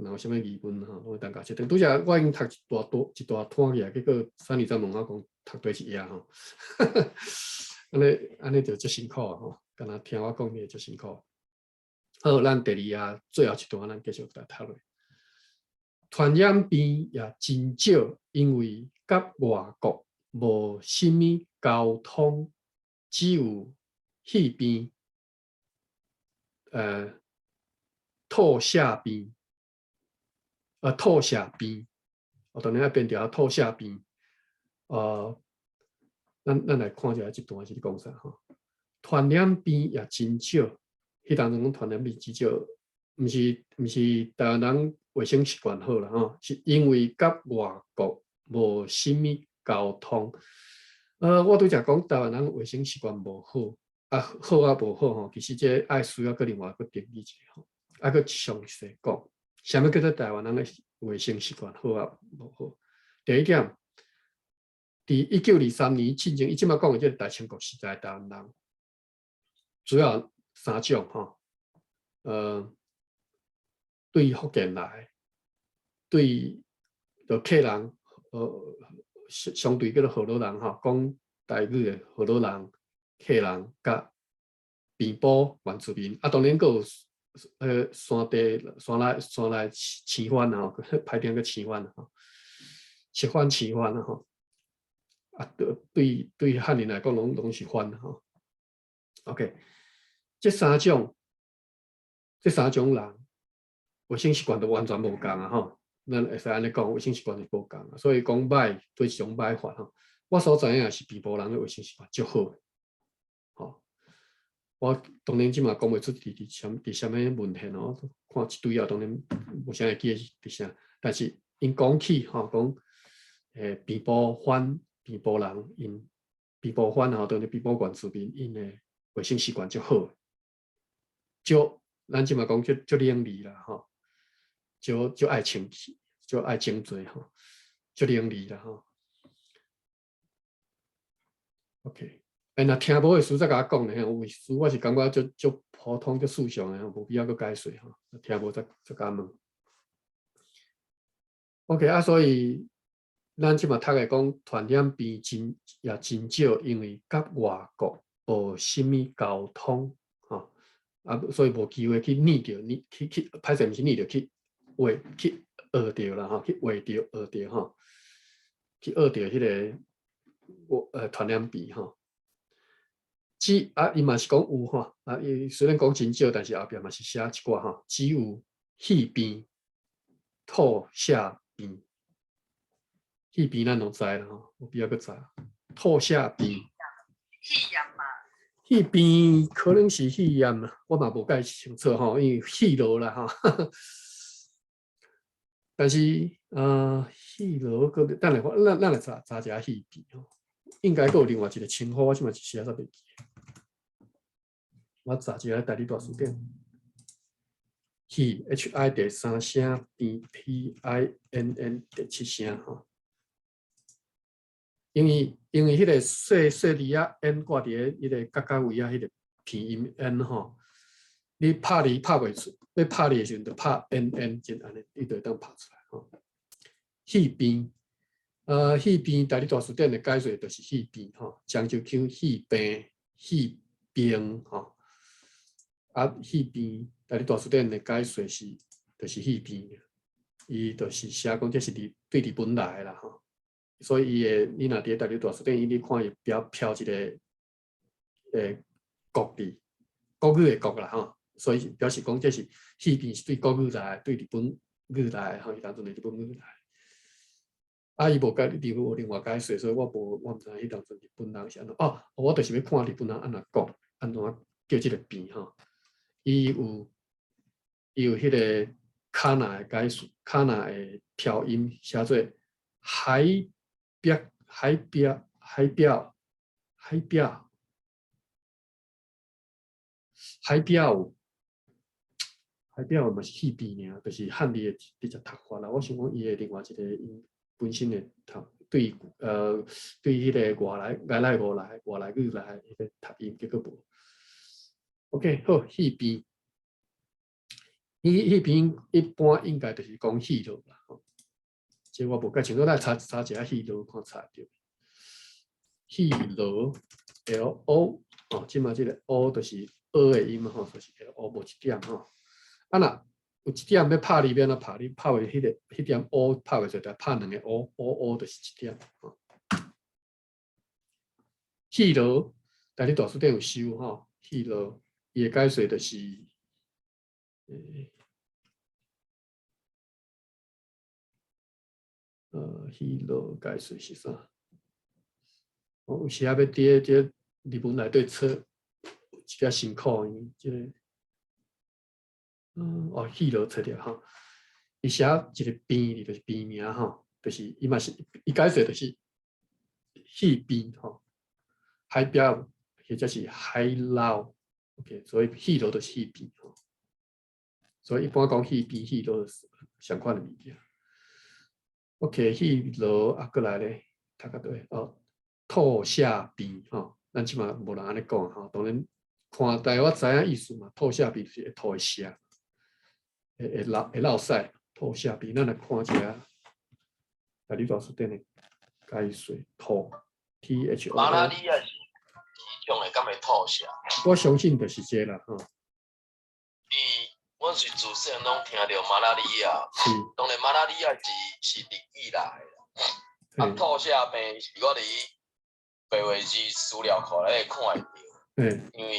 若有啥物疑問吼，攏會當共切斷。拄才我已經讀一大段一大段去啊，結果 Sunny 才問我講讀佗一頁吼。按呢按呢就足辛苦吼，敢若聽我講的足辛苦。好，咱第二頁最後一段，咱繼續來讀落。傳染病也真少，因為佮外國無啥物交通，只有戲病、吐瀉病、吐瀉病，我當然愛變著吐瀉病。咱來看一下這段是咧講啥吼？傳染病也真少，彼當陣講傳染病真少，毋是台灣人衛生習慣好啦吼，是因為佮外國無啥物交通。我拄才講台灣人衛生習慣無好，啊好啊無好吼，其實這愛需要閣另外閣定義一下吼，愛閣詳細講，啥物叫做台灣人的衛生習慣好啊無好？第一點，佇1923年進前，伊這擺講的這個大清國時代台灣人，主要三種吼，對福建來，對著客人，相對叫做河洛人吼，講台語的河洛人、客人佮平埔原住民，啊，當然閣有山地山內飼番吼，歹聽叫飼番吼，赤番飼番啊吼，啊對漢人來講，攏是番吼。OK，這三種人，衛生習慣都完全無仝啊吼，咱會使按呢講，衛生習慣是無仝啊，所以講歹對一種歹法吼。我所知影是平埔人的衛生習慣足好的，吼。我當然這馬講袂出佇啥物文獻哦，看一堆啊，當然無啥會記得佇啥，但是𪜶講起吼，講平埔番平埔人𪜶平埔番吼，當然平埔原住民𪜶的衛生習慣足好，足咱這馬講足足伶俐啦吼，足足愛清氣，足愛整潔吼，足伶俐啦吼。OK，若聽無的事再共我講咧，有事我是感覺足足普通、足順暢的，無必要閣解說吼。聽無再共問。OK 啊，所以咱這馬讀的講傳染病真也真少，因為佮外國無啥物交通，吼，啊，所以無機會去染著，染去去，歹勢毋是染著，去畫去學著啦，吼，去畫著學著吼，去學著彼个我傳染病吼。只啊，伊嘛是講有吼，啊，伊雖然講真少，但是後壁嘛是寫一寡吼，只有肺病、吐瀉病。肺病咱攏知啦吼，無必要閣知。吐瀉病，肺炎嘛。肺病可能是肺炎啦，我嘛無介清楚吼，因為肺瘻啦吼。但是肺瘻閣等下我咱咱來查查一下肺病吼，應該閣有另外一個稱呼，我這馬一時仔煞袂記。我查一下台語大辭典。肺 H I 第三聲，病 P I N N 第七聲吼。因為彼個細細字仔 N 掛佇咧彼個角角位仔，彼個鼻音 N 吼，你拍字拍袂出，欲拍字的時陣就拍 N N 就按呢，你就會當拍出來吼。肺病，肺病，台語大辭典的解說就是肺病吼，漳州腔肺病、肺病吼。啊，肺病，台語大辭典的解說是就是肺病，伊就是寫講這是佇對日本來的啦吼。所以伊會，你若佇咧台語大辭典，你看伊標標一個國字，國語的國啦吼，所以表示講這是肺病是對國語來，對日本語來吼，伊當陣的日本語來。啊，伊無解，伊無另外解說，所以我無，我毋知彼當陣日本人是按怎。哦，我就是欲看日本人按怎講，按怎叫這個病吼。伊有彼個卡那的解說，卡那的調音寫做海壁海壁海表海表海表海表嘛是肺病爾，就是漢字的直接讀法啦。我想講伊的另外一個音本身的讀對對彼個外來外來外來外來語來彼個讀音結果無。OK，好，肺病，肺病一般應該就是講肺瘻啦。吼，這我無介清楚，咱查查一下肺瘻看查會著。肺瘻 L O 哦，這馬這個 O 就是 O 的音吼，就是 L O 無一點吼。啊若有一點欲拍字欲按怎拍？你拍袂彼個彼點 O 拍袂出來，拍兩個 O O O 就是一點。吼。肺瘻，台語大辭典有收吼，肺瘻伊的解說就是，肺瘻解說是啥？我有時仔欲佇咧這日文內底找，一點辛苦，因為這個，哦，肺瘻找著吼，伊寫一個病字就是病名吼，就是伊嘛是伊解說就是肺病吼，海表或者是海老，OK，所以肺瘻就是肺病吼，所以一般講肺病、肺瘻是相款的物件。OK，肺瘻啊，閣來咧，讀較對哦，吐瀉病吼，咱這馬無人按呢講吼，當然看台我知影意思嘛，吐瀉病就是會吐會瀉，會會漏會落屎，吐瀉病，咱來看一下，台語大辭典的解說，吐 T H O。馬拉利亞是這種的，敢會吐瀉？我相信就是這啦吼。伊，我是自細攏聽著馬拉利亞，當然馬拉利亞是日語來的，啊，吐瀉病是我佇白話字資料庫內底看會著。因為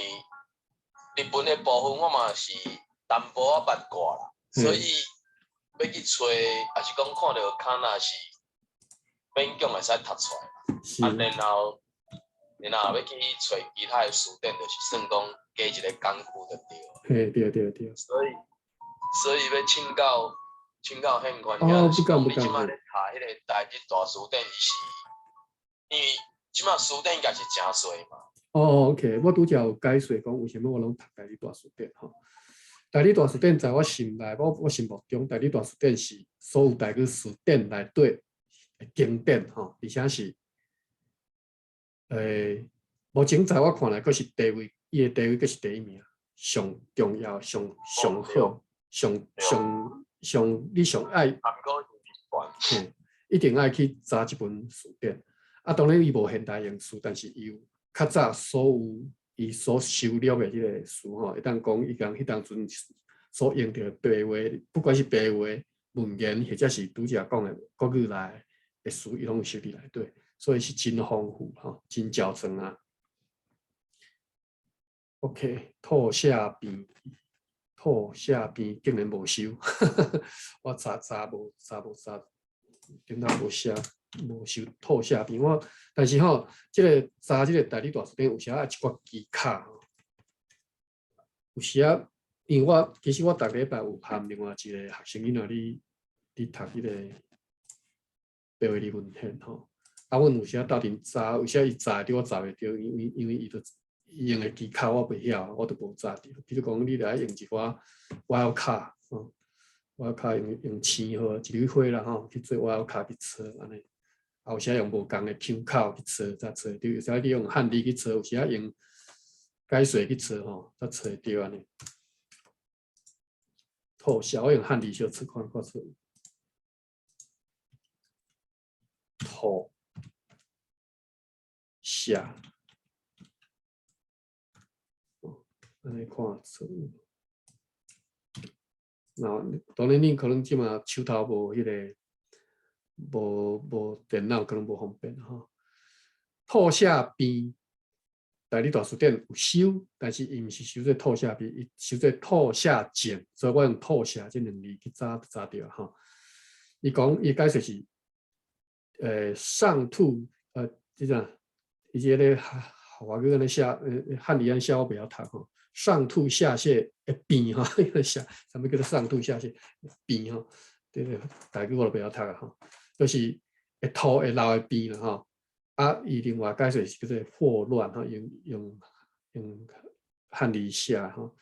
日本的部分我嘛是淡薄仔捌過啦，所以欲去揣，抑是講看著卡那是勉強會使讀出來。啊，然後欲去揣其他的辭典，就是算講加一個工具就對。嘿，對對對。所以欲請教憲官，哦，不敢不敢。你這馬咧查彼個台語大辭典，伊是因為這馬辭典應該是誠濟嘛。哦，OK，我拄才有解說講，為啥物我攏讀台語大辭典吼？台語大辭典在我心內，我心目中，台語大辭典是所有台語辭典內底經典吼，而且是，目前在我看來，閣是地位，伊的地位閣是第一名，上重要、上上好、上上上你上愛。嘿，一定愛去查這本辭典。啊，當然伊無現代用詞，但是伊有較早所有伊所收錄的這个詞吼，會當講伊講彼當陣所用著白話，不管是白話文言，或者是拄才講的國語內的詞，伊攏有收佇內底，所以是真豐富吼，真齊全啊。OK，吐瀉病，吐瀉病竟然無收，我查查無查無查，頂頭無寫無收吐瀉病。我但是吼，這个查這个台語大辭典有時愛一寡技巧，有時啊，因為我其實我逐禮拜有含另外一個學生囡仔咧佇讀彼個白話字文獻吼，啊，阮有時啊鬥陣查，有時伊查會著，我查袂著，因為伊就伊用的技巧我袂曉，我就無查著。比如講，你著愛用一寡 wild card 吼，wild card 用星號一蕊花啦吼，去做 wild card 去揣按呢。啊，有時用無仝的腔口去揣，才揣著。有時你用漢字去揣，有時用解說去揣吼，才揣著按呢。吐瀉，我用漢字小揣看看揣。吐瀉。按呢看出。那當然，恁可能這馬手頭無彼个，無電腦，可能無方便吼。吐瀉病，台語大辭典有收，但是伊毋是收做吐瀉病，伊收做吐瀉症，所以我用吐瀉這兩字去查查著吼。伊講伊解釋是，上吐，這個，伊這个華語按呢寫，漢字按呢寫我袂曉讀吼。上吐下瀉的病吼，寫啥物叫做上吐下瀉病吼？這个台語我都袂曉讀啊吼，就是會吐會流的病啦吼。啊，伊另外解釋是叫做霍亂吼，用漢字寫吼，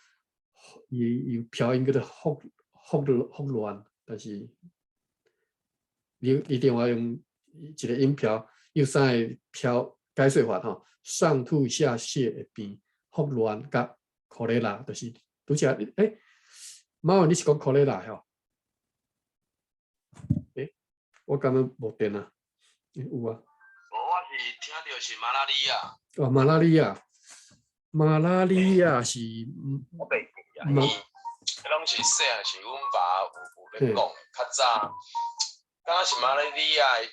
伊有飄音叫做霍霍霍亂，但是你另外用一個音標，有三个飄解說法吼，上吐下瀉的病，霍亂佮 cholera，就是拄才欸，馬雲你是講 cholera 吼？欸，我感覺無電啊，有啊。無，我是聽著是馬拉利亞。哦，馬拉利亞，馬拉利亞是，我袂記啊，伊，彼攏是細漢時，阮爸有咧講的，較早，敢若是馬拉利亞欲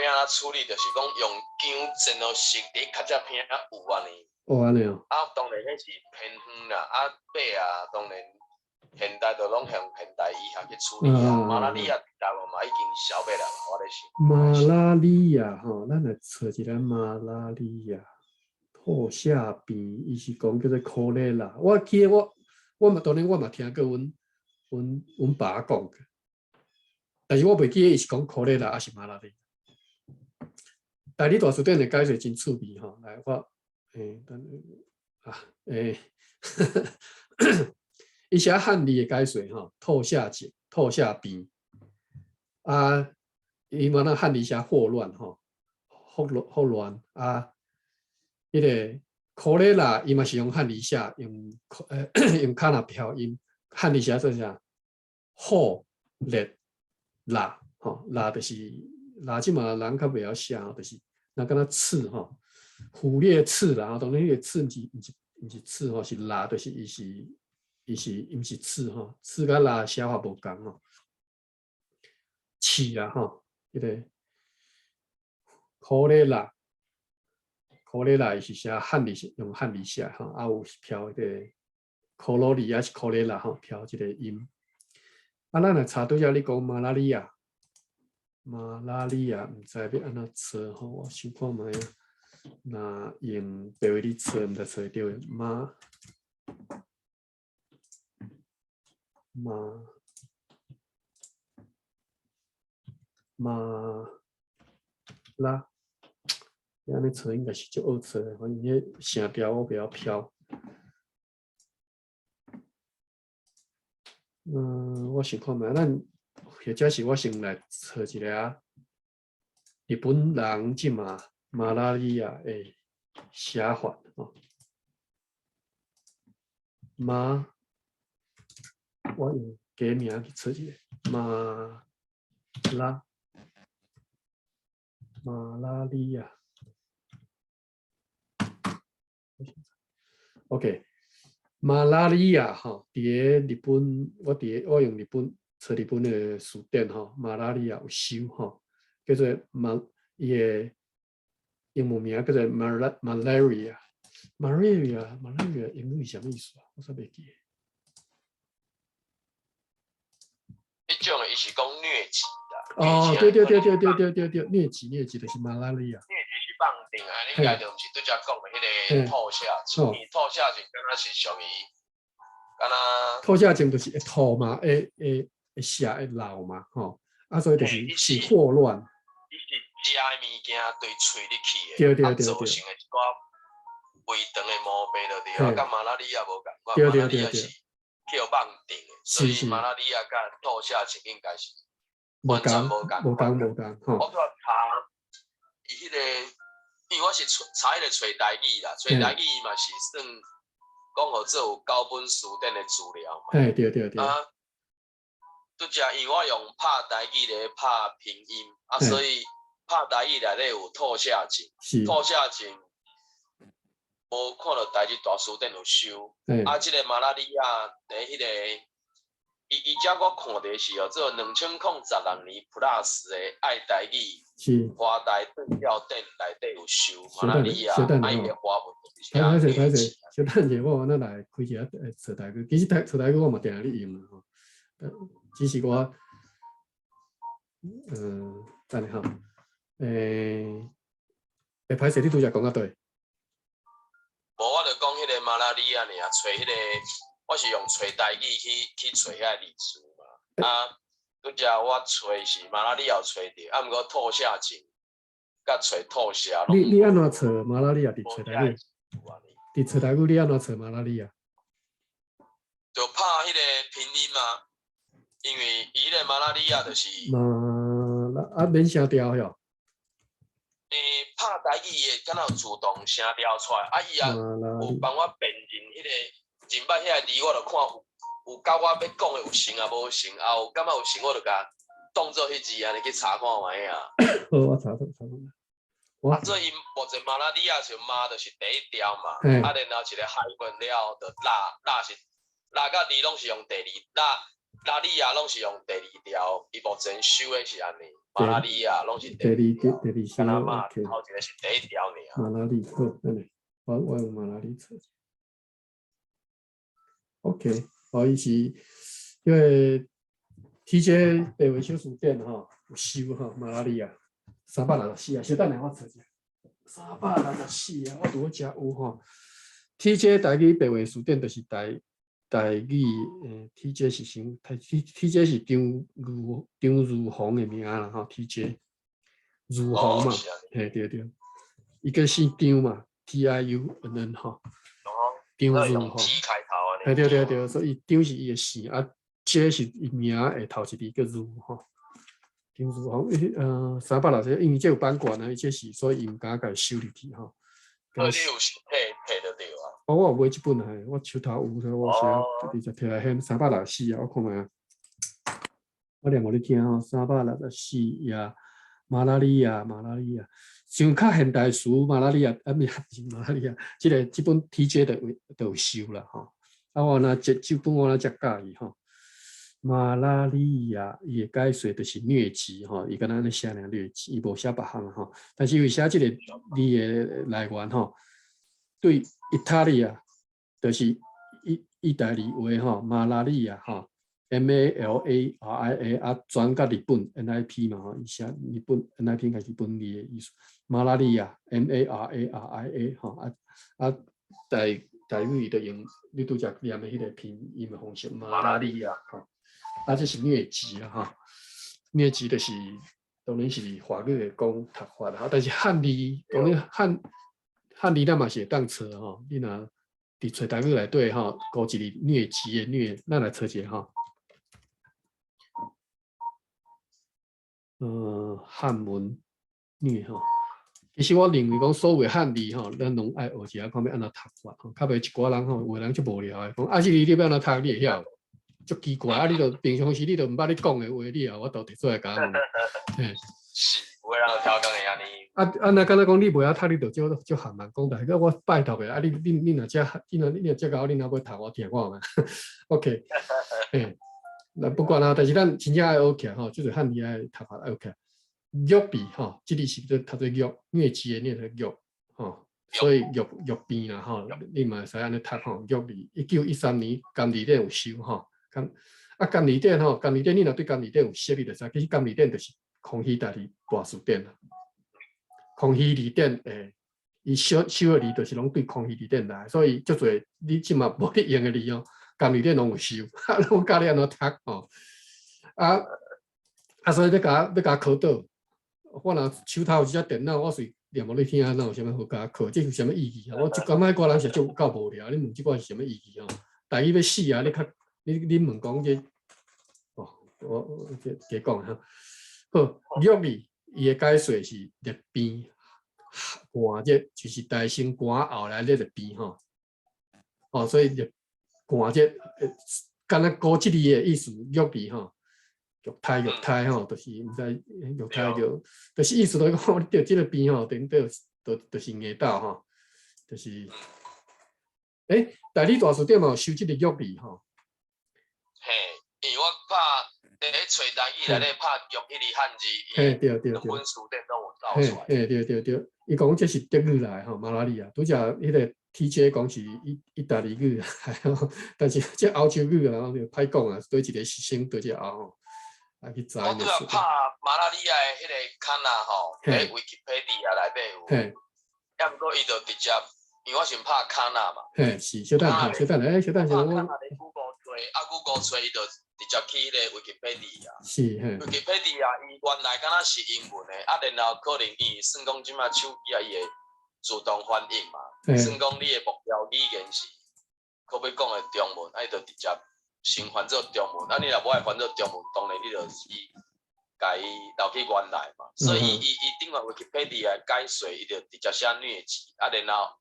按怎處理，就是講用薑煎予熟佇較只片仔有按呢。哦，按呢哦。啊，當然彼是偏方啦，啊，尾啊，當然現代就攏用現代醫學去處理啊。馬拉利亞台灣嘛已經消滅了，我咧想。馬拉利亞吼，咱來揣一下馬拉利亞吐瀉病，伊是講叫做 cholera。我記得我嘛當然我嘛聽過阮爸講過，但是我袂記得伊是講 cholera 抑是馬拉利亞。台語大辭典的解說真趣味吼，來我，等啊，伊寫漢字的解說吼，吐瀉症、吐瀉病，啊，伊嘛那漢字寫霍亂吼，霍亂啊，彼个 cholera 伊嘛是用漢字寫，用卡那飄音，漢字寫做啥？霍熱辣吼，辣就是辣，這馬人較袂曉寫，就是那敢若刺吼，虎烈刺啦，當然彼个刺毋是刺吼，是辣，就是伊毋是刺吼，刺佮辣寫法無仝吼。刺啊吼，彼个 cholera，cholera 伊是寫漢字，用漢字寫吼，啊有飄彼个科羅里抑是 cholera 吼，飄這个音。啊，咱來查拄才你講馬拉利亞，馬拉利亞毋知欲按怎揣吼，我想看覓啊。若用白話字揣，毋知揣會著馬馬馬拉，按呢揣應該是足好揣的，反正彼聲調我袂曉飄。我想看覓，咱或者是我先來揣一下日本人這馬馬拉利亞的寫法吼。馬，我用假名去揣一下馬拉。馬拉利亞。OK，馬拉利亞吼，佇个日本，我佇我用日本揣日本的辭典吼，馬拉利亞有收吼，叫做馬伊的英文名叫做 malaria，malaria，malaria 英語是啥物意思啊？我煞袂記。彼種的伊是講瘧疾啦。哦，對對對對對對對對，瘧疾瘧疾就是馬拉利亞。瘧疾是放定啊，你家就毋是拄才講的彼個吐瀉症，吐瀉症敢若是屬於敢若。吐瀉症就是會吐嘛，會會會瀉會漏嘛，吼，啊，所以就是是霍亂。伊是食的物件對喙入去的，對對對對，造成的一寡胃腸的毛病就對，啊，佮馬拉利亞無仝款，馬拉利亞是去予放定的，所以馬拉利亞佮吐瀉症應該是完全無仝無仝無仝吼。我拄仔查伊彼個，因為我是查彼個揣台語啦，揣台語伊嘛是算講予做有九本辭典的資料嘛。嘿，對對對。啊，拄才因為我用拍台語咧拍拼音，啊，所以拍台語內底有吐瀉症，吐瀉症無看著台日大辭典有收。啊，這個馬拉利亞佇彼個，伊伊遮我看著是哦，做2016年 Plus 的愛台語華台對照典內底有收馬拉利亞，啊伊的華文就是歹勢歹勢，小等者我咱來開一下揣台語，其實台揣台語我嘛定定咧用啦吼，只是我，嗯，等下吼，欸，會歹勢，你拄才講到佗？無，我就講彼個馬拉利亞爾，揣彼個，我是用揣台語去去揣遐個字詞嘛。啊，拄才我揣是馬拉利亞有揣著，啊，毋過吐瀉症，佮揣吐瀉。你你按怎揣馬拉利亞？佇揣台語？佇揣台語你按怎揣馬拉利亞？就拍彼個拼音啊，因為伊彼個馬拉利亞就是。馬拉啊，免聲調喲。欸，拍台語的敢若有自動聲調出來，啊，伊也有幫我辨認彼個認捌遐個字，我就看有有佮我欲講的有像啊無像，啊有感覺有像，我就共當做彼字按呢去查看覓啊。好，我查查查。啊，所以目前馬拉利亞是馬就是第一條嘛，啊，然後一個 hyphen 了後就拉拉是拉佮字攏是用第二拉拉利亞攏是用第二條，伊目前收的是按呢。馬拉利亞攏是第二第第二聲，OK。頭一個是第一條爾。馬拉利好，按呢，我我用馬拉利查。OK，哦，伊是因為 TJ 白話小辭典吼有收吼馬拉利亞364啊，小等下我查一下，364啊，我拄好遮有吼。TJ 台語白話辭典就是台台語，欸，TJ 是啥？T TJ 是張如張如鴻的名啦吼，TJ 如鴻嘛，嘿對對，伊個姓張嘛，T I U N N 吼，張如鴻。嘿對對對，所以張是伊的姓，啊，J 是伊名的頭一字叫如吼。張如鴻，呃，360，因為這有版權啊，伊這是所以伊毋敢共伊收入去吼。你有摕摕著著啊？哦，我有買這本啊，我手頭有，所以我先直接摕來現364啊，我看覓啊。我念予你聽吼，三百六十四頁，馬拉利亞，馬拉利亞，像較現代詞，馬拉利亞，啊，毋是馬拉利亞，這個這本 TJ 就有就有收啦吼。啊，我若這這本我若遮佮意吼。馬拉利亞伊的解說就是瘧疾吼，伊敢若按呢寫爾瘧疾，伊無寫別項吼。但是因為寫這個字的來源吼，對意大利啊，就是意意大利話吼，馬拉利亞吼，M A L A R I A 啊，轉佮日本 N I P 嘛吼，伊寫日本 N I P 應該是日本字的意思。馬拉利亞 M A R A R I A 吼，啊啊台台語就用你拄才念的彼個拼音的方式，馬拉利亞吼。啊，這是瘧疾啊，吼，瘧疾就是當然是華語會講讀法啦，但是漢字當然漢漢字咱嘛是會當揣吼，你若佇揣台語內底吼，勾一字瘧疾的瘧，咱來揣一下吼。呃，漢文瘧吼，其實我認為講所有漢字吼，咱攏愛學一下看欲按怎讀法吼，較袂一寡人吼，有的人足無聊的，講啊，這字你欲按怎讀，你會曉？足奇怪啊！你著平常時你著毋捌咧講的話，你也有法度提出來共我問。是，有有的人就超工會按呢。啊啊，若敢若講你袂曉讀，你就足足含慢講，但係我拜託的啊！你若遮𠢕，你若欲讀我聽看覓？OK，嘿，那不管啦，但是咱真正愛學起來吼，就是漢字愛讀法愛學起來。瘧病吼，這個是叫讀做瘧，瘧疾的念做瘧，吼，所以瘧瘧病啦吼，你嘛會使按呢讀吼，瘧字。1913年甘字典有收吼，甘啊甘字典吼，甘字典你若對甘字典有熟，你就知，其實甘字典就是康熙台語大辭典啦。康熙字典誒，伊收收的字就是攏對康熙字典來，所以足濟你這馬無咧用的字哦，甘字典攏有收，攏教你按怎讀吼。啊啊，所以欲共我考倒，我若手頭有一隻電腦，我隨念予你聽，哪有啥物好共我考？這有啥物意義啊？我就感覺我人是足夠無聊，你問這個是啥物意義吼？台語欲死啊！你較你你問講這，哦，我這加講哈。好，瘧字伊的解說是熱病。寒熱就是大成寒後來熱的病吼，哦，所以熱寒熱，敢若古這字的意思，瘧字吼，玉胎玉胎吼，就是毋知玉胎就，就是意思就是講你著這个病吼，頂底就是硬鬥吼，就是，欸，台語大辭典嘛有收這个瘧字吼。嘿，因為我拍佇咧揣台語內底拍瘧彼个漢字，嘿，對對對，兩本辭典攏有走出來。嘿，對對對，伊講這是德語來吼，馬拉利亞，拄才彼个 TJ 講是意大利語，但是這歐洲語啊，就歹講啊，佗一个是先佗一个後吼，啊去查。我拄仔拍馬拉利亞的彼个卡納吼，佇 Wikipedia 內底有，抑毋過伊就直接，因為我先拍卡納嘛。嘿，是，小等下，小等下，欸，小等下，我。 Google 揣，啊，Google 揣伊就直接去彼个 Wikipedia。是，嘿。 Wikipedia 伊原來敢若是英文的，啊，然後可能伊算講這馬手機啊，伊會自動翻譯嘛。算講你的目標語言是可欲講的中文，啊，伊就直接先翻做中文。啊，你若無愛翻做中文，當然你就是共伊留去原來嘛。所以伊伊伊頂懸 Wikipedia 的解說，伊就直接寫瘧疾，啊，然後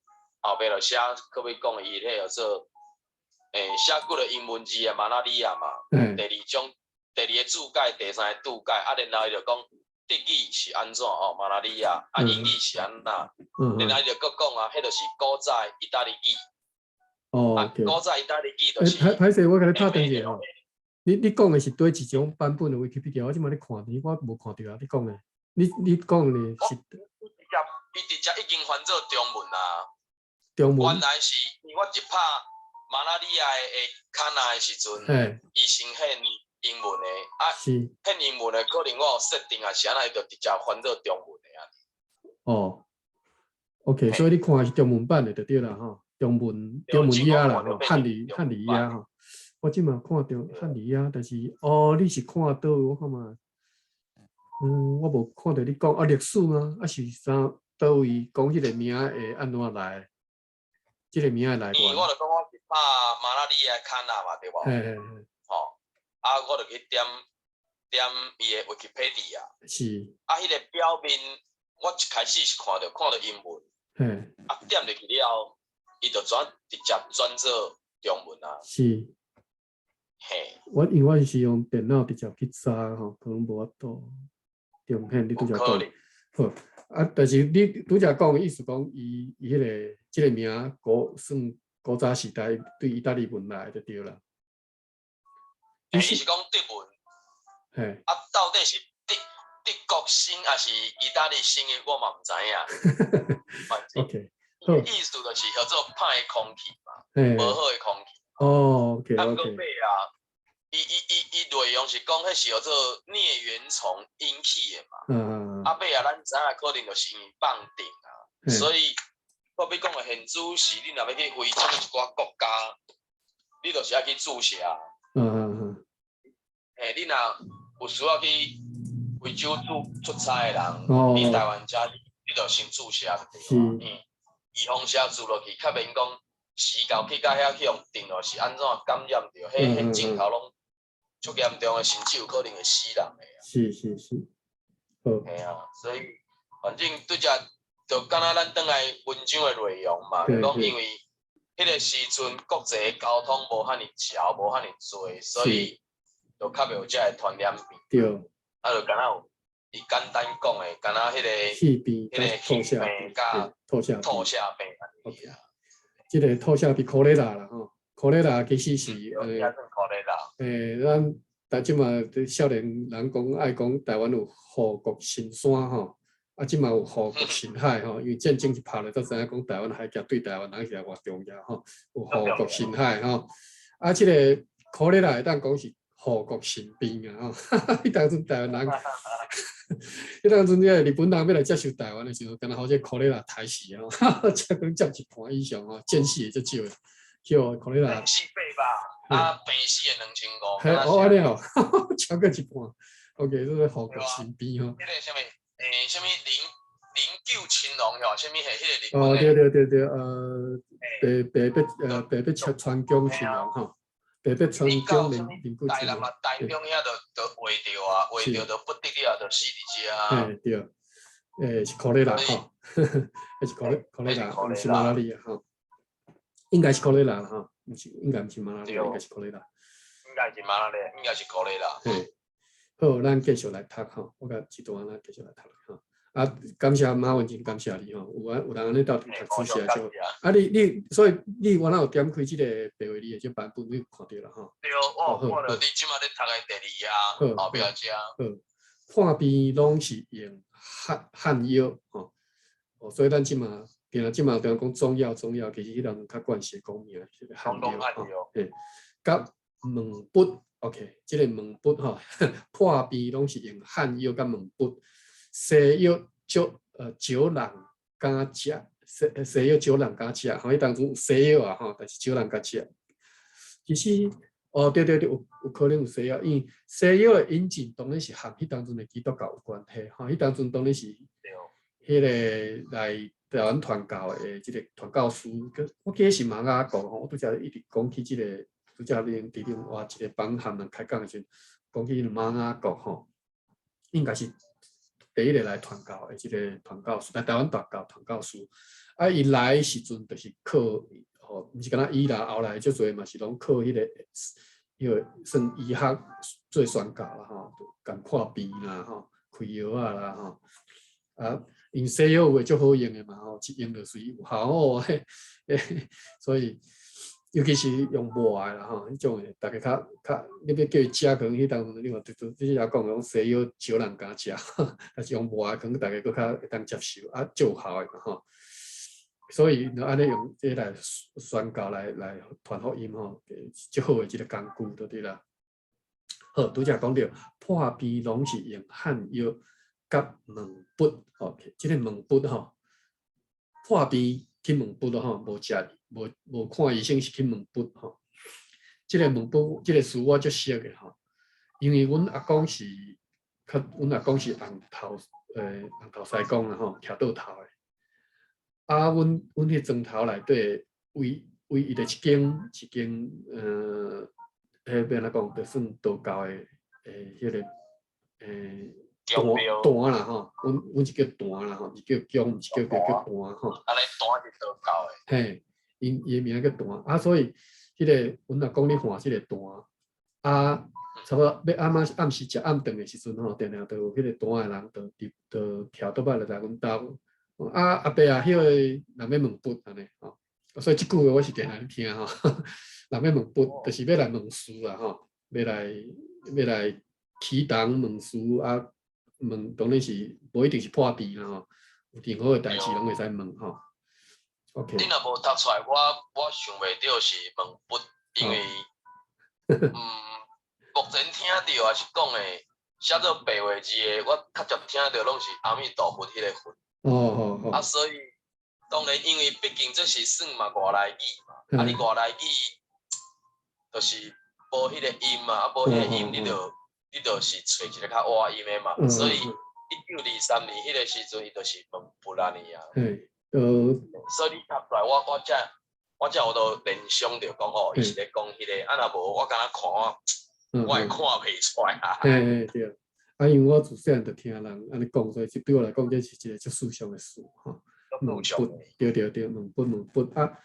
後壁就寫可欲講的伊彼個叫做。寫幾个英文字的馬拉利亞嘛，第二種，第二个注解，第三個注解，啊，然後伊就講德語是按怎哦，馬拉利亞，啊，英語是按怎，然後伊就閣講啊，彼就是古早意大利語。哦，啊，古早意大利語就是。歹歹勢，我共你拍斷一下吼。你講的是佗一種版本的 Wikipedia，我這馬咧看，我無看著啊。你講的，你講的是？伊直接已經翻做中文啊。中文。原來是，因為我一拍馬拉利亞的卡納的時陣，伊先現英文的，啊，現英文的可能我有設定啊，是按怎，伊就直接翻做中文的啊。哦，OK，所以你看的是中文版的就對啦吼，中文頁啦吼，漢字頁吼。我這馬看著漢字頁，但是哦，你是看佗位？我看覓，我無看著你講啊歷史嗎？啊是啥？佗位講彼个名會按怎來？這个名的來源。我就講我是拍馬拉利亞卡納嘛，對無？嘿嘿嘿。吼，啊，我就去點點伊的 Wikipedia。啊，彼个表面我一開始是看著英文。啊，點入去了後，伊就轉直接轉做中文啊。嘿。我因為我是用電腦直接去查吼，可能無法度。中嘿，你拄才講。好。啊，但是你拄才講的意思講，伊彼个這个名古算古早時代對意大利文來就對啦。伊是講德文。啊，到底是德國先抑是意大利先的，我嘛毋知影。 OK，好。意思就是叫做歹的空氣嘛，無好的空氣。哦，OK，OK。啊，閣尾啊，伊內容是講彼是叫做瘧原蟲引起的嘛。啊，尾啊，咱知影可能就是因為放電啊，所以我欲講的現主是，你若欲去非洲一寡國家，你就是愛去注射。嘿，你若有需要去非洲出差的人，你台灣遮你就先注射就對了。預防射注落去，較免講死到去到遐去予電落是按怎感染著，彼症頭攏足嚴重的，甚至有可能會死人的啊。是是是，好。嘿啊，所以反正拄才就敢若咱轉來文章的內容嘛，就講因為彼个時陣國際交通無遐爾潮，無遐爾濟，所以就較袂有這个傳染病。啊，就敢若有伊簡單講的，敢若彼個氣病彼個吐瀉病佮吐瀉吐瀉病。 OK，這個吐瀉病 cholera 啦吼，cholera 其實是咱但這馬少年人講愛講台灣有護國神山吼，啊，這馬有護國神海吼，因為戰爭一拍落，才知影講台灣海峽對台灣人是偌重要吼，有護國神海吼，啊，這個 cholera 會當講是護國神病啊吼，彼當陣台灣人，彼當陣這個日本人欲來接受台灣的時陣，敢若予這 cholera 刣死吼，才講占一半以上吼，戰死的足少的，叫 cholera。死800，啊，病死的2500。嘿，哦，按呢哦，超過一半。OK，這是護國神病吼。彼個啥物？啥物靈柩親王吼？啥物係彼個日哦，對對對對，白白川鄉親王吼。白白川鄉靈柩台南啊，台中遐就著畫著啊，畫著就不得了，就死佇遮。嘿，對，是 cholera 吼，彼是 cholera，毋是馬拉利亞吼，應該是 cholera 啦吼，毋是，應該毋是馬拉利亞，應該是 cholera。應該是馬拉利亞，應該是 cholera。嘿，好，咱繼續來讀吼，我共這段咱繼續來讀吼。啊，感謝馬文靜，感謝你吼，有啊，有人按呢鬥陣讀出來就，啊你所以你原來有點開這個白話字的這版本，你有看著啦吼？對，我有看著你這馬咧讀的第二頁後壁這。好，破病攏是用漢藥吼，哦，所以咱這馬定這馬定講中藥中藥，其實彼當較慣勢講名是漢藥吼，嘿，佮問筆，OK，這個問筆吼，破病攏是用漢藥佮問筆。西藥少人敢食，西藥少人敢食，吼，彼當陣有西藥啊吼，但是少人敢食。其實，哦，對對對，有可能有西藥，因為西藥的引進當然是和彼當陣的基督教有關係，吼，彼當陣當然是彼個來台灣傳教的這個傳教士，我記得是瑪雅國吼，我拄才一直講起這個，拄才恁佇另外一個房和人開講的時陣，講起瑪雅國吼，應該是第一個來傳教的這個傳教士，來台灣傳教傳教士，啊，伊來的時陣就是靠，吼，毋是干焦伊啦，後來足濟嘛是攏靠彼個算醫學做宣教啦吼，共看病啦吼，開藥仔啦吼，啊，因西藥有的足好用的嘛吼，一用就隨有效哦，嘿，所以尤其是用抹的啦吼，彼種的，逐家較較，你欲叫伊食，可能彼當陣你看，拄拄才講講西藥少人敢食，但是用抹的，可能逐家閣較會當接受，啊，足有效的嘛吼。所以按呢用這來宣教來傳福音吼，足好的一個工具就對啦。好，拄才講著破病攏是用漢藥佮問筆，OK，這個問筆吼，破病去問筆咯吼，無食無無看醫生是去問筆吼。這個問筆這個詞我足熟的吼，因為阮阿公是較，阮阿公是紅頭師公啦吼，徛桌頭的。啊，阮彼莊頭內底唯唯一的一間，彼欲按怎講，就算道教的彼個壇啦吼，阮是叫壇啦吼，毋是叫宮，毋是叫壇吼。按呢壇是道教的。嘿，伊的名叫壇，啊，所以彼個阮阿公咧看這個壇，啊，差不多欲暗仔暗時食暗頓的時陣吼，定定就有彼個壇的人就佇就徛桌仔來阮兜。啊，阿伯啊，彼個人欲問筆按呢吼，所以這句話我是定定聽吼，人欲問筆，就是欲來問事啦吼，欲來祈禱問事啊，問當然是無一定是破病啦吼，有任何的代誌攏會使問吼。OK。你若無讀出來，我想袂著是問筆，因為目前聽著也是講的寫做白話字的，我較常聽著攏是阿彌陀佛彼個佛。啊，所以當然，因為畢竟這是算嘛外來語嘛，啊，你外來語就是無彼個音嘛，啊，無彼個音，你就是揣一個較倚音的嘛，所以1923年彼個時陣，伊就是問佛按呢啊。所以你讀出來，我才有都聯想著講哦，伊是咧講彼個，啊，若無我敢若看我會看袂出來啊。嘿嘿對。啊，因為我自細漢就聽人按呢講，所以對我來講，這是一個足思想的事吼。問筆，對對對，問筆問筆啊，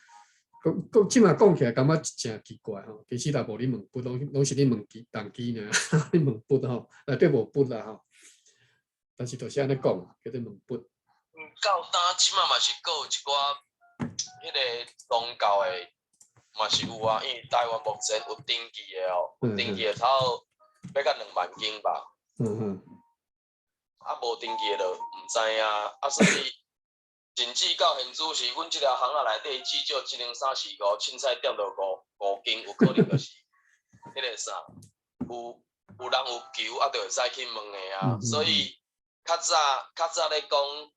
講講這馬講起來感覺誠奇怪吼。其實若無你問筆，攏是你問機動機爾，你問筆吼，內底無筆啦吼。但是就是按呢講，叫做問佛。到今這擺嘛是閣有一寡彼個宗教的嘛是有啊，因為台灣目前有登記的哦，有登記的差不多欲到2萬間吧。啊，無登記的就毋知影，啊，所以甚至到現主是阮這條巷仔內底，至少一兩三四五，凊彩點著五間，有可能就是彼個啥，有人有求啊，就會使去問的啊。所以較早咧講，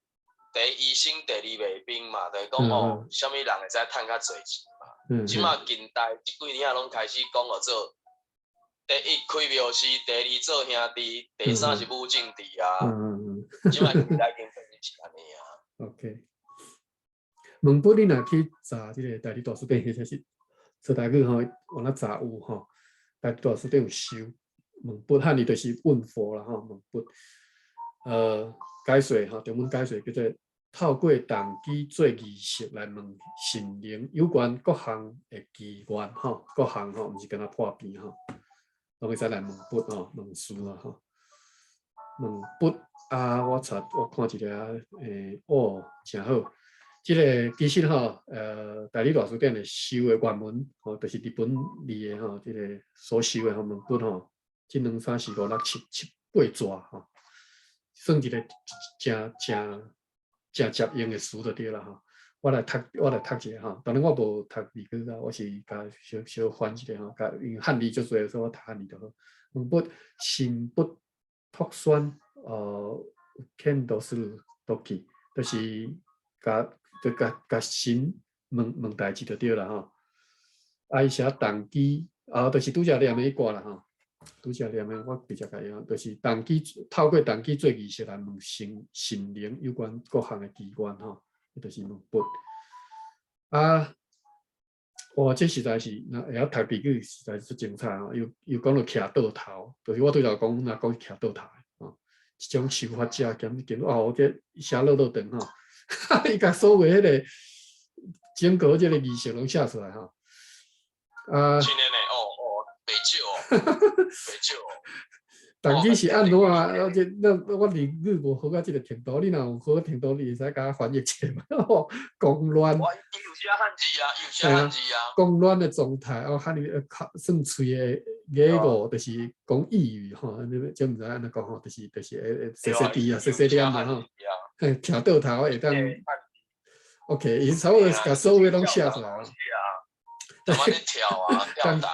第一醫生，第二衛兵嘛，就是講哦，啥物人會使趁較濟錢嘛。這擺近代這幾年仔攏開始講號做，第一開廟師，第二做兄弟，第三是母政治啊。這擺近代已經變成是按呢啊。 OK，問佛你若去查這個台語大辭典，彼個是做台語吼，往那查有吼，台語大辭典有收。問佛漢語就是問佛啦吼，問佛。解說吼，中文解說叫做透過動機做儀式來問神靈有關各項的祈願吼，各項吼，毋是干焦破病吼，攏會使來問佛吼，問事啦吼。問佛啊，我查我看一下，哦，誠好。這個其實吼，台語大辭典的收的原文吼，就是日本字的吼，這個所收的吼問佛吼，這兩三四五六七七八逝吼，算一個誠誠誠接用的詞就對啦吼。我來讀一下吼，當然我無讀字句啊，我是共小小翻一下吼，共因為漢字足濟，所以我讀漢字就好。問佛神不托宣，見都是時，就是共就共共神問問代誌就對啦吼。啊，伊寫動機，啊，就是拄才念的彼掛啦吼。拄才念的我直接共伊講，就是動機透過動機做儀式來問神神靈有關各項的祈願吼，就是問佛。啊，哇，這實在是若會曉讀字句，實在是足精彩吼。又又講到徛倒頭，就是我拄才講，若講徛倒頭吼，一種修法者兼兼哦，這寫落落長吼，伊共所有彼個整個這個儀式攏寫出來吼。啊，真的呢，哦哦，袂少哦，袂少哦。動機是按怎啊？這那我日語無好到這個程度，你若有好程度，你會使共我翻譯一下嗎？狂亂。我伊有寫漢字啊，伊有寫漢字啊。狂亂的狀態，哦，漢語算喙的語語，就是講異語吼，你這毋知按怎講吼，就是會細細滴啊，細細念嘛吼。嘿，徛倒頭會當。OK，伊差不多共所有攏寫出來。怎麼跳啊？跳動啊！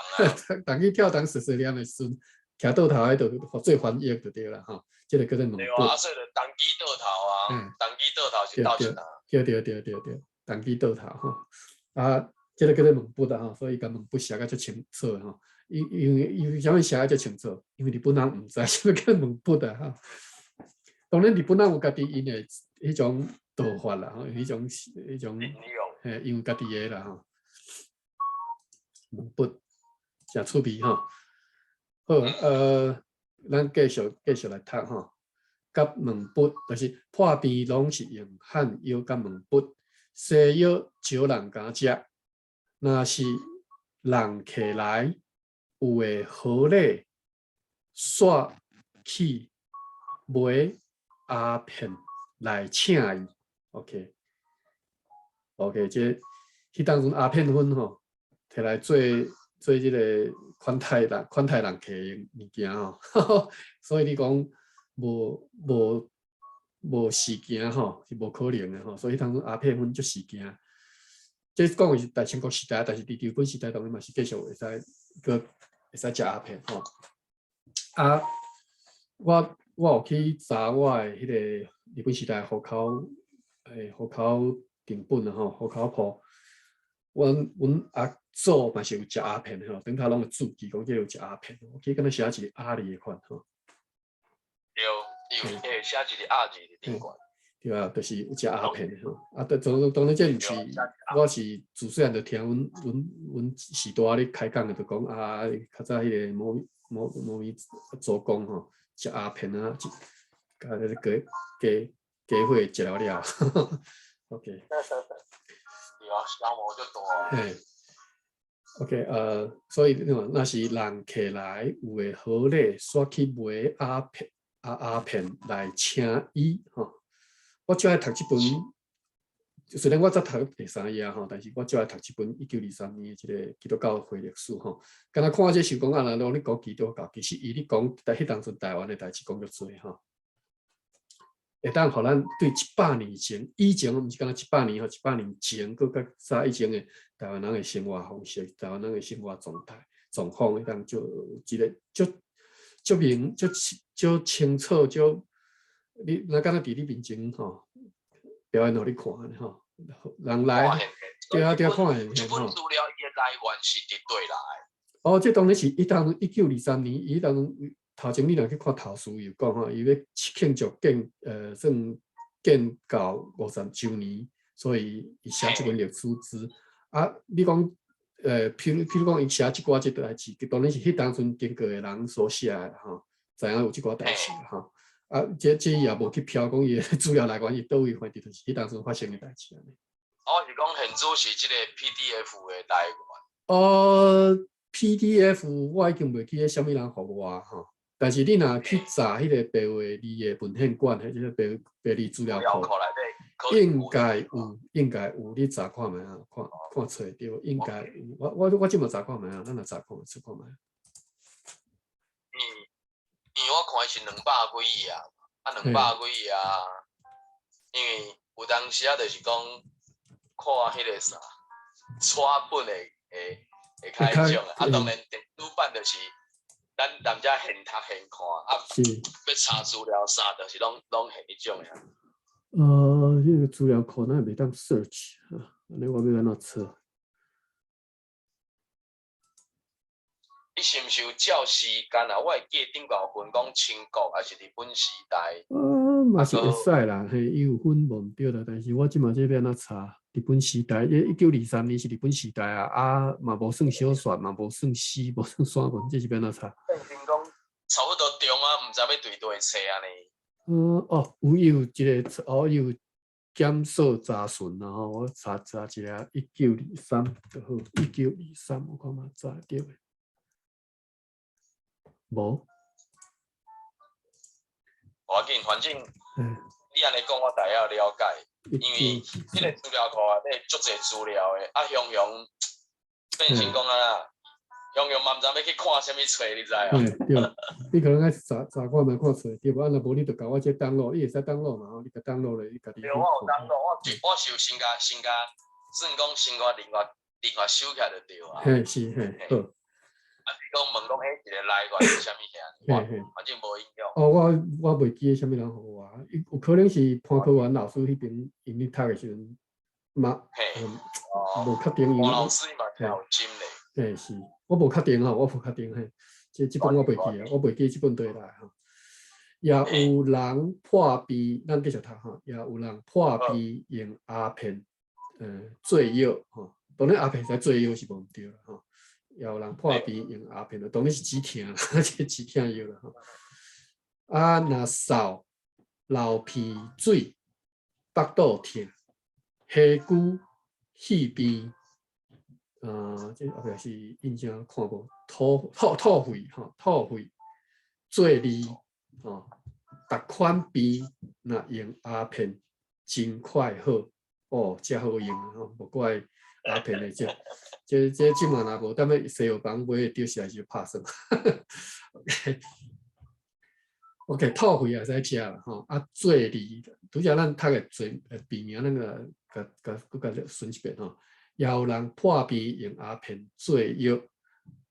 動機跳動細細念的時陣，徛倒頭彼就做翻譯就對啦吼，這個叫做問對啊，所以就動機倒頭啊，動機倒頭是倒一啊。對對對對對，動機倒頭吼，啊，這個叫做問佛啊吼，所以伊共問佛寫甲足清楚吼。因為啥物寫甲足清楚？因為日本人毋知啥物叫問佛啊吼。當然日本人有家己𪜶的彼種道法啦吼，彼種嘿，𪜶有家己的啦吼。問佛誠趣味吼。好，咱繼續來讀吼。佮問佛，就是破病攏是用漢藥佮問佛，西藥少人敢食。若是人客來，有會合禮，煞去買鴉片來請伊。OK，OK，這彼當陣鴉片粉吼，摕來做做這個款待人客的物件吼，所以你講無時件吼，是無可能的吼。所以彼當陣鴉片粉足時件。這講的是大清國時代，但是佇日本時代當然嘛是繼續會使閣會使食鴉片吼。啊，我有去查我的彼個日本時代戶口，戶口謄本啊吼，戶口簿。阮阿祖嘛是有食鴉片的吼，頂頭攏有注記講這有食鴉片，我記敢若寫一個阿字的款吼。對，伊有寫一個阿字佇頂懸。對啊，就是有食鴉片的吼。啊，當然這毋是，我是自細漢就聽阮序大咧開講的，就講啊，較早彼個某某某物祖公吼，食鴉片啊，共彼個加伙食了了。OK。對啊，消磨就多。嘿。OK，所以你看，若是人客來有會好禮，煞去買鴉片。啊，鴉片來請醫吼。我最愛讀這本，雖然我才讀第三頁吼，但是我最愛讀這本1923年的這个基督教會歷史吼。敢若看這想講啊，若攏咧講基督教，其實伊咧講佇彼當陣台灣的代誌講足濟吼。會當予咱對100年前，以前毋是敢若一百年吼，一百年前，閣較早以前的台灣人的生活方式，台灣人的生活狀態狀況，會當就一个足足明、足足清楚、足你若敢若佇你面前吼表演予你看按呢吼，人來對啊對啊，看現這本資料伊的來源是佇佗來？哦，這當然是伊當1923年，伊當頭前你若去看頭書有講吼，伊欲慶祝算建教50周年，所以伊寫這本歷史書。啊，你講譬如講伊寫這寡這代誌，當然是彼當陣經過的人所寫的吼，知影有這寡代誌吼。啊，這伊也無去標講伊的資料來源，伊佗位反正就是彼當陣發生的代誌按呢。我是講現主是這个 PDF 的來源。哦，PDF 我已經袂記得啥物人予我吼。但是你若去查彼个白話字的文獻館，彼個白白字資料庫，應該有，應該有，你查看覓啊？看看揣著，應該有。我這馬查看覓啊？咱來查看試看覓。因為我看是200幾頁啊，兩百幾頁啊，因為有當時啊，就是講看彼个啥，紙本的會較彼種啊，當然電子版就是。咱踮遮現讀現看啊，欲查資料啥，就是攏現彼種的。彼个資料庫咱袂當 search 啊，按呢我欲按怎查？伊是毋是有照時間啊？我會記得頂懸有分講清國，抑是日本時代。啊，嘛是會使啦，嘿，伊有分無毋對啦。但是我這馬這欲按怎查？日本時代，1923年是日本時代啊，啊嘛無算小說，嘛無算詩，無算散文，這是欲按怎查？變成講差不多中啊，毋知欲對佗佗揣按呢。哦，有伊有一个，哦，伊有檢索查詢啦吼，我查查一下，一九二三就好，一九二三，我看嘛查會著袂？無。無要緊，反正你按呢講，我大約了解。因為彼个資料庫內底足濟資料的，啊，雄雄變成講啊，雄雄嘛毋知欲去看啥物冊，你知啊？嘿，對，你可能愛查查看覓看冊，對無？啊，若無你就共我這 download，你會使 download 嘛吼？你共 download 咧，你家己對，我有 download，我是有先共，算講先共另外收起來就對啊。嘿，是嘿，好。啊，是講問講彼一个來源是啥物遐？反正無影響。哦，我袂記得啥物人予我，有可能是潘科元老師彼爿𪜶咧讀的時陣，嘛，無確定。潘老師嘛真有心咧。嘿，是，我無確定吼，我無確定嘿，這本我袂記啊，我袂記這本佗來吼。也有人破病，咱繼續讀吼，也有人破病用鴉片，做藥吼，當然鴉片使做藥是無毋對啦吼。也有人破病用鴉片，當然是止疼，這止疼藥啦吼。啊，若嗽流鼻水、腹肚疼、下疽、氣病，這後壁是印象看無？吐肺吼，吐肺、做痢吼，逐款病若用鴉片真快好，哦，遮好用吼，無怪鴉片的這。這這馬若無，踮咧西藥房買會著，實在是拍算。OK，吐肺也會使食啦吼，啊，做痢，拄才咱讀的做病名，咱個共共閣共順一遍吼。也有人破病用鴉片做藥，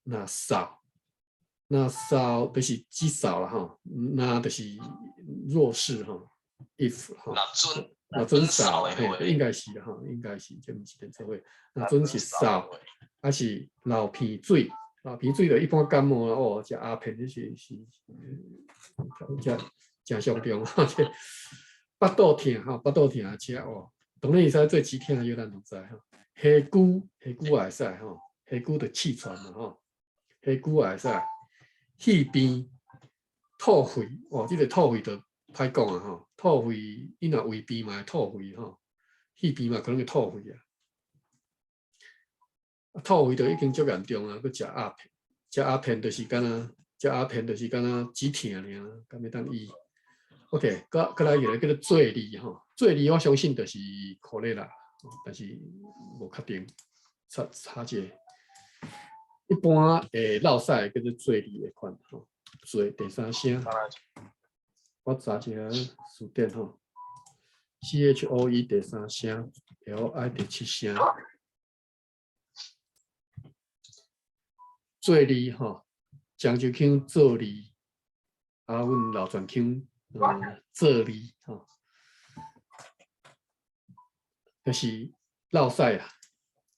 若嗽，若嗽就是指嗽啦吼，若就是若是吼，if 吼。若準嗽，嘿，應該是吼，應該是，這毋是連做伙。若準是嗽，抑是流鼻水，流鼻水就一般感冒啦，哦，食鴉片這是，誠誠傷重，這腹肚疼吼，腹肚疼食哦，當然會使做止疼藥，咱攏知吼。下疽，下疽也會使吼，下疽就氣喘嘛吼，下疽也會使，氣病、吐肺，哦，這个吐肺就歹講啊吼，吐肺，你若胃病嘛會吐肺吼，氣病嘛可能會吐肺啊。吐肺就已經足嚴重啊，閣食鴉片，食鴉片就是敢若，食鴉片就是敢若止疼爾，敢欲當醫。OK，閣來一個叫做做字吼，做字我相信就是可能啦，但是無確定，查查者。一般會落屎叫做做字的款吼，做第三聲。我查一下詞典吼，CHOE 第三聲，LI 第七聲。做字吼，漳州腔做字，啊，阮老泉腔做字吼，就是落屎啦，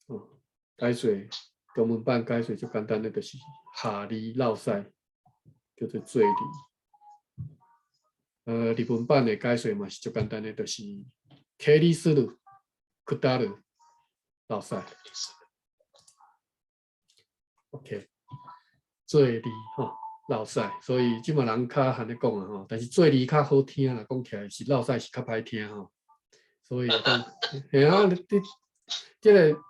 哦，解說中文版解說足簡單的，就是下字落屎，叫做做字。日文版的解說嘛是足簡單的，就是下りする、下る、落屎。OK，做字吼，落屎，所以這馬人較按呢講啊吼，但是做字較好聽啦，講起來是落屎是較歹聽吼，所以講，嘿啊，你這個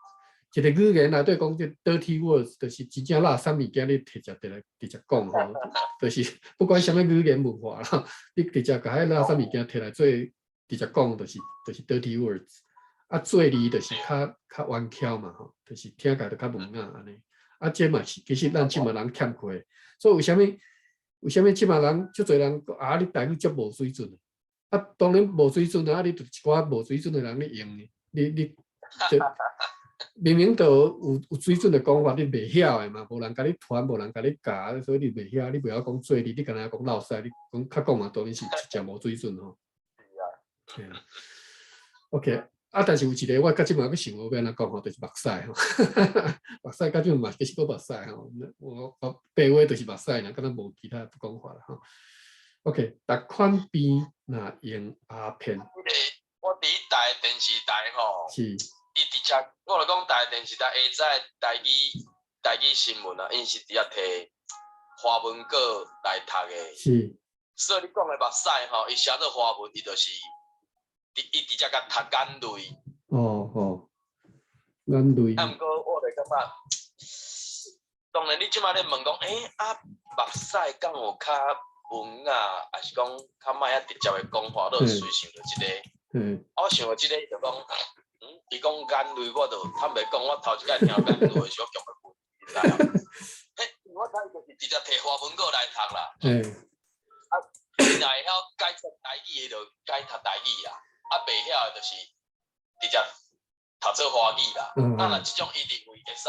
一個語言內底講這 dirty words，就是真正垃圾物件，你直接摕來直接講吼，就是不管啥物語言文化啦，你直接共彼垃圾物件摕來做直接講，就是 dirty words。啊，做字就是較較彎曲嘛吼，就是聽起來就較文雅按呢。啊，這嘛是其實咱這馬人欠缺，所以為啥物這馬人足濟人啊？你台語足無水準，啊，當然無水準啊！你就一寡無水準的人咧用，你就明明就有水準的講法，你袂曉的嘛，無人共你傳，無人共你教，所以你袂曉，你袂曉講做字，你干焦講落屎，你講較講嘛，當然是誠無水準吼。是啊。OK。啊！但是有一個我到這馬閣想無欲按怎講吼，就是目屎吼，目屎到這嘛其實閣目屎吼，我白話就是目屎，爾，敢若無其他講法啦吼。OK，逐款病若用鴉片。我佇台電視台吼，伊直接我就講台電視台下早台語新聞啊，𪜶是直接提華文稿來讀的。所以你講的目屎吼，伊寫做華文，伊就是。伊直接共讀眼淚。哦哦，眼淚。啊，毋過我就感覺，當然你這馬咧問講，啊，目屎敢有較文雅，抑是講較莫遐直接的講話，你就隨想著這個。啊，我想著這個就講，伊講眼淚，我就坦白講，我頭一擺聽眼淚的時候，強欲噴，你知無？嘿，我睇伊就是直接提華文稿來讀啦。啊，你若會曉解說台語的，就解讀台語啦。啊，袂曉的，就是直接讀做華語啦。啊，若這種伊認為會使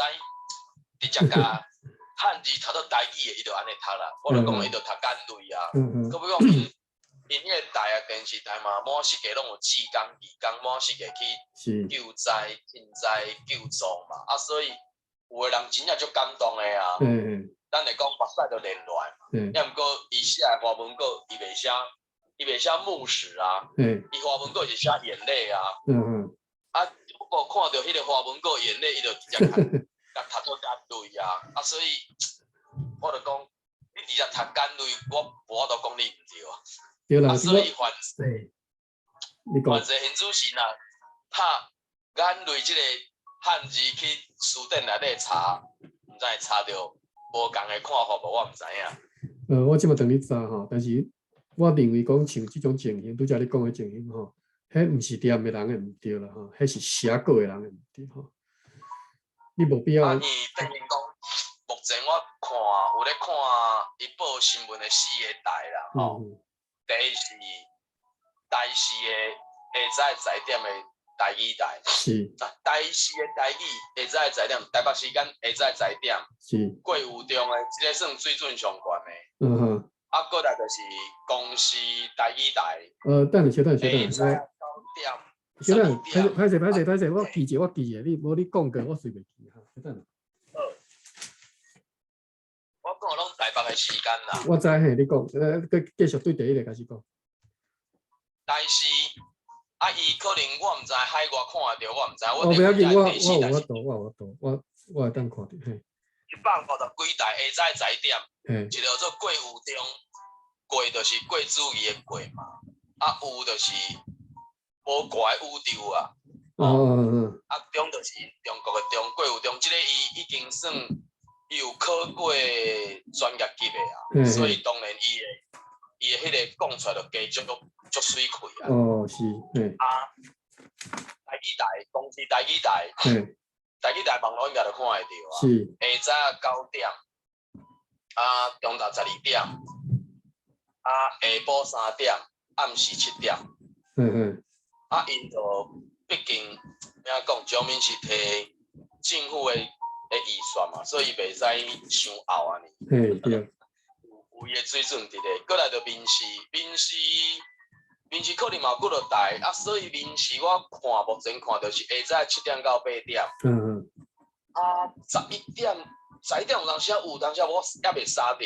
直接共漢字讀做台語的，伊就按呢讀啦。我就講伊就讀眼淚啊。閣欲講𪜶彼個台啊，電視台嘛，滿世界攏有志工、義工，滿世界去救災、賑災、救助嘛。啊，所以有的人真正足感動的啊。咱會講目屎就連落來嘛。抑毋過伊寫的華文稿，伊袂寫。伊袂寫目屎啊，伊華文稿是寫眼淚啊。啊，我看著彼個華文稿眼淚，伊就直接共讀做眼淚啊。啊，所以我就講，你直接讀眼淚，我無法度講你毋對啊。對啦，啊，所以凡你講凡是現主時若拍眼淚這個漢字去詞典內底查，毋知會查著無仝的看法無？我毋知影。我這馬等你查吼，但是我認為講像這種情形，拄才你講的情形吼，彼毋是踮的人的毋對啦吼，彼是寫稿的人的毋對吼。你無必要。啊，伊變成講，目前我看有咧看伊報新聞的四個台啦，吼，第一是台視的下早十點的台語台，啊，台視的台語下早十點，台北時間下早十點，郭有中的這個算水準上懸的。啊，過來就是公視台語台。等下，小等，小等，下早9點。小等，歹勢，歹勢，歹勢，我記者，我記者，你無你講過，我隨袂記哈。小等。好。我講攏台北的時間啦。我知嘿，你講，繼續對第一個開始講。但是，啊，伊可能我毋知海外看會著，我毋知。哦，不要緊，我有法度，我有法度，我會當看著嘿。 150幾台下早十點，一個叫做郭有中，郭就是郭子儀的郭嘛，啊有就是無掛的宇宙啊。啊中就是中國的中，郭有中，這個伊已經算伊有考過專業級的啊，所以當然伊會伊的彼个講出來就加足足媠氣啊。哦，是，嘿。啊，台語台，公視台語台，台語台網路應該就看會著啊。下早9點，啊，中晝12點，啊，下晡3點，暗時7點。啊，𪜶就畢竟怎講，上面是提政府的預算嘛，所以袂使傷漚按呢。嘿，對。有伊的水準佇咧，過來就民視，民視，民視可能嘛有幾落台，啊，所以民視我看目前看著是下早7點到8點。啊，11點，十一點有當時有，當時我猶未殺著。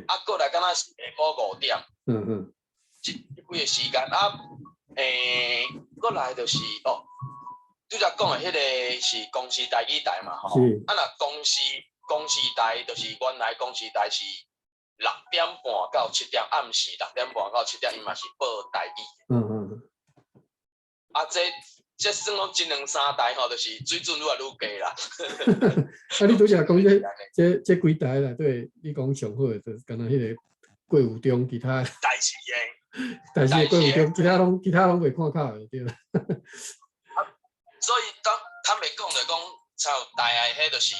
啊，過來敢若是下晡5點。這這幾個時間啊，過來就是哦，拄才講的彼个是公視台語台嘛，吼。啊，若公視台就是原來公視台是6點半到7點，暗時六點半到七點，伊嘛是報台語。啊，這算講這兩三台吼，就是水準愈來愈低啦。啊，你拄才講這幾台內底，你講上好的就是敢若彼个郭有忠，其他。台視的。台視的郭有忠，其他攏袂看較的對啦。啊，所以當坦白講就講，像台愛彼就是，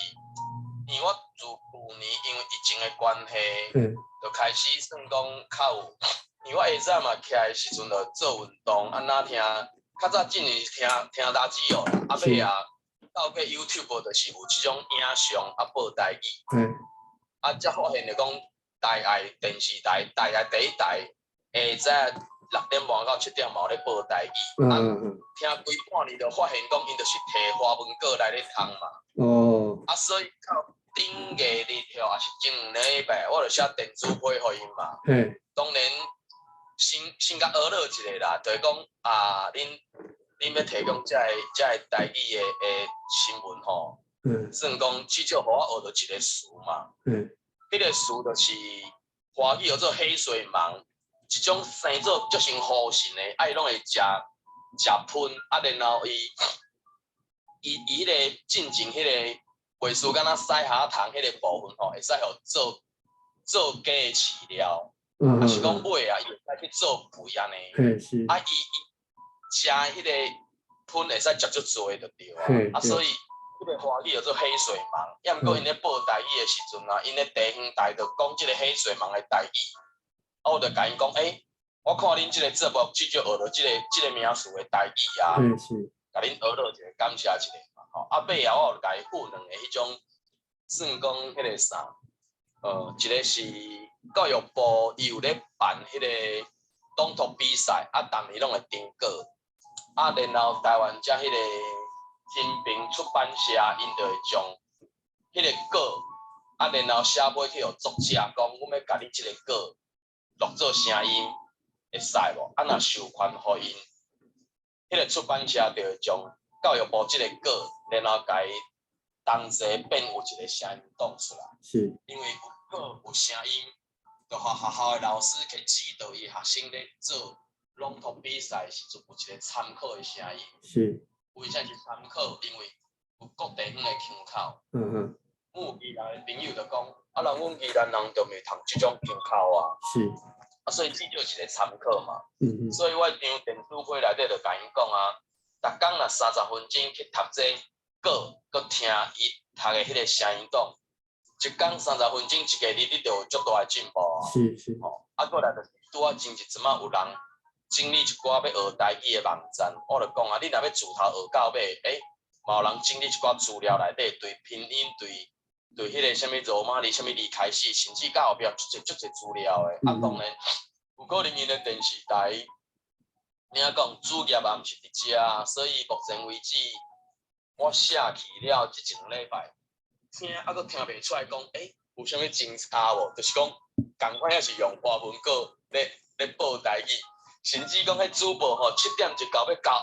因為我自舊年因為疫情的關係，就開始算講較有，因為我下早嘛起來的時陣就做運動，啊若聽，較早進前聽聽垃圾哦，啊尾啊，透過 YouTube 就是有這種影像啊報台語，啊才發現就講台愛電視台，台愛第一台下早6點半到7點嘛有咧報台語，啊聽規半年就發現講𪜶就是提華文稿來咧讀嘛。啊，所以到頂個日吼，抑是前兩禮拜，我就寫電子批予𪜶嘛。當然，先共學落一下啦，就是講啊，恁欲提供這个台語的新聞吼，算講至少予我學著一個詞嘛。彼個詞就是華語叫做黑水虻，一種生做足像雨神的，啊伊攏會食食噴，啊然後伊彼个進前彼个袂輸敢若屎蛤蟲彼个部分吼，會使予做雞的飼料，抑是講尾啊，伊會使去做肥按呢。啊，伊食彼個噴會使食足濟就對啊。啊，所以彼個華語叫做黑水虻，抑毋過𪜶咧報台語的時陣啊，𪜶咧地方台就講這個黑水虻的台語，啊，我就共𪜶講，欸，我看恁這個節目至少學著這個名詞的台語啊，共恁學落一下，感謝一下嘛，吼。啊，尾後我有共伊附兩個彼種，算講彼個啥，一個是教育部伊有咧辦彼個朗讀比賽，啊，逐年攏會登稿，啊，然後台灣遮彼個新平出版社，𪜶就會將彼個稿，啊，然後寫批去予作者講，阮欲共你這個稿錄做聲音，會使無？啊，若授權予𪜶，彼個出版社就會將教育部這個稿，然後共伊同齊變有一個聲音檔出來。因為有稿有聲音，就予學校的老師去指導伊學生咧做朗讀比賽的時陣，有一個參考的聲音。為啥是參考？因為有各地方的腔口。阮有宜蘭的朋友就講，啊，人阮宜蘭人就袂讀這種腔口啊。啊，所以至少一個參考嘛。所以我張電子批內底就共𪜶講啊，逐工若30分鐘去讀這稿，閣聽伊讀的彼個聲音檔，一工三十分鐘一個字，你就有足大的進步啊。吼，啊，過來就是拄仔前日陣仔有人整理一寡欲學台語的網站，我就講啊，你若欲自頭學到尾，欸，嘛有人整理一寡資料內底，對拼音、對彼个啥物羅馬字、啥物字開始，甚至到後壁足濟足濟資料的。啊，當然有可能𪜶的電視台，你仔講主業也毋是佇遮，所以目前為止，我寫去了這一兩禮拜，聽猶閣聽袂出來講，欸，有啥物真差無？就是講仝款抑是用華文稿咧報台語，甚至講彼主播吼7點一到欲交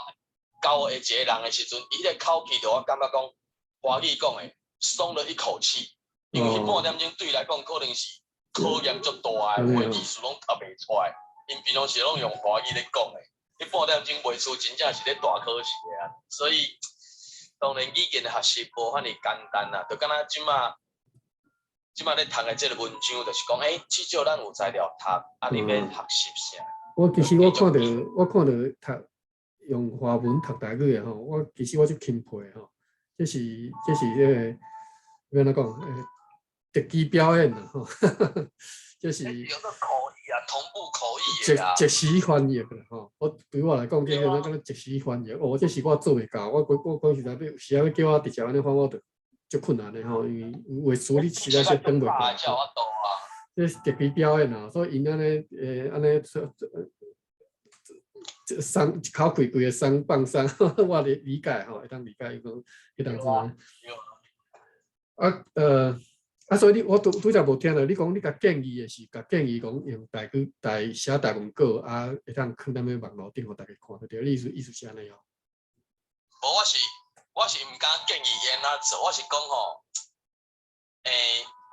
交下一個人的時陣，伊彼个口氣就我感覺講華語講的鬆了一口氣，因為彼半點鐘對伊來講可能是考驗足大的，有的意思攏讀袂出來。𪜶平常時攏用華語咧講的，彼半點鐘袂輸真正是咧大考試的啊。所以當然語言的學習無遐爾簡單啦，就敢若這馬這擺咧讀的這个文章，就是講，至少咱有材料讀，啊，你欲學習啥？我其實我看著讀用華文讀台語的吼，我其實我足欽佩吼，這是這个欲按怎講？特技表演啦吼，這是用做口譯啊，同步口譯的啊。即時翻譯啦吼。我對我來講，這個敢若即時翻譯，哦，這是我做袂到。我講實在，欲是欲叫我直接按呢翻，我就足困難的吼，因為有的詞你實在是轉袂過來。這是特技表演啊，所以𪜶按呢，按呢說，這鬆一口氣規个鬆放鬆，我理解吼，會當理解伊講彼當陣。啊，所以你我拄拄才無聽著，你講你共建議的是共建議講用台語台寫台文稿，啊，會當囥踮咧網路頂，予大家看，對，你意思是按呢哦？無，我是毋敢建議伊按怎做，我是講吼，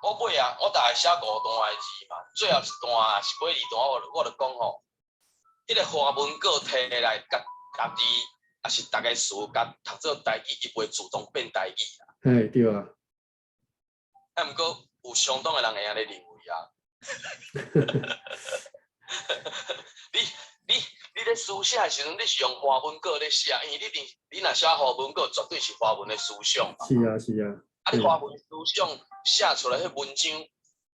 我尾啊，我大概寫五段的字嘛，最後一段是尾二段，我就講吼，彼个華文稿提來，共逐字，抑是逐个詞，共讀做台語，伊袂自動變台語啦。嘿，對啊。啊，毋過有相當的人會按呢認為啊。你咧書寫的時陣，你是用華文稿咧寫，因為你若寫華文稿，絕對是華文的思想嘛。是啊，是啊。啊，你華文思想寫出來彼文章，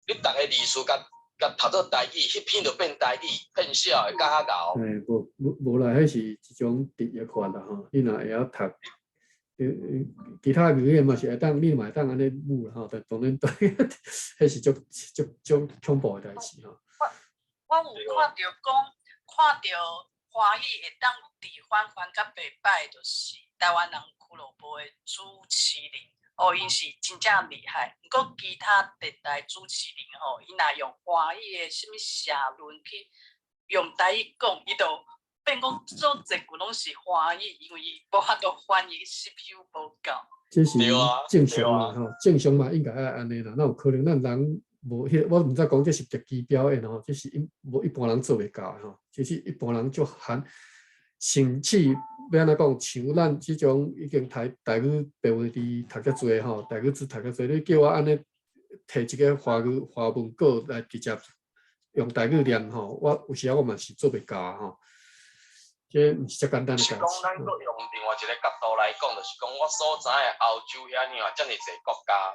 你逐个字詞共共讀做台語，彼篇就變台語，變寫會較較𠢕。嘿，無無無啦，彼是一種直譯法啦吼。你若會曉讀，其他語言嘛是會當，你嘛會當按呢舞啦吼。但當然對，彼是足足足恐怖的代誌吼。我有看著講，看著華語會當直翻翻甲袂歹，就是台灣人俱樂部的主持人，哦，𪜶是真正厲害。毋過其他電台主持人吼，伊若用華語的啥物社論去用台語講，伊就變講做節句攏是華語，因為伊無法度翻譯 CPU 無夠。這是正常嘛吼，正常嘛應該愛按呢啦，哪有可能咱人無彼，我毋知講這是特技表演吼，這是一無一般人做袂到的吼。其實一般人足罕，甚至欲按怎講，像咱這種已經台語白話字讀遮濟吼，台語字讀遮濟，你叫我按呢提一个華語華文稿來直接用台語念吼，我有時仔我嘛是做袂到啊吼。這毋是遮簡單的代誌。是講咱閣用另外一个角度來講，就是講我所知的歐洲遐爾啊，遮爾濟國家，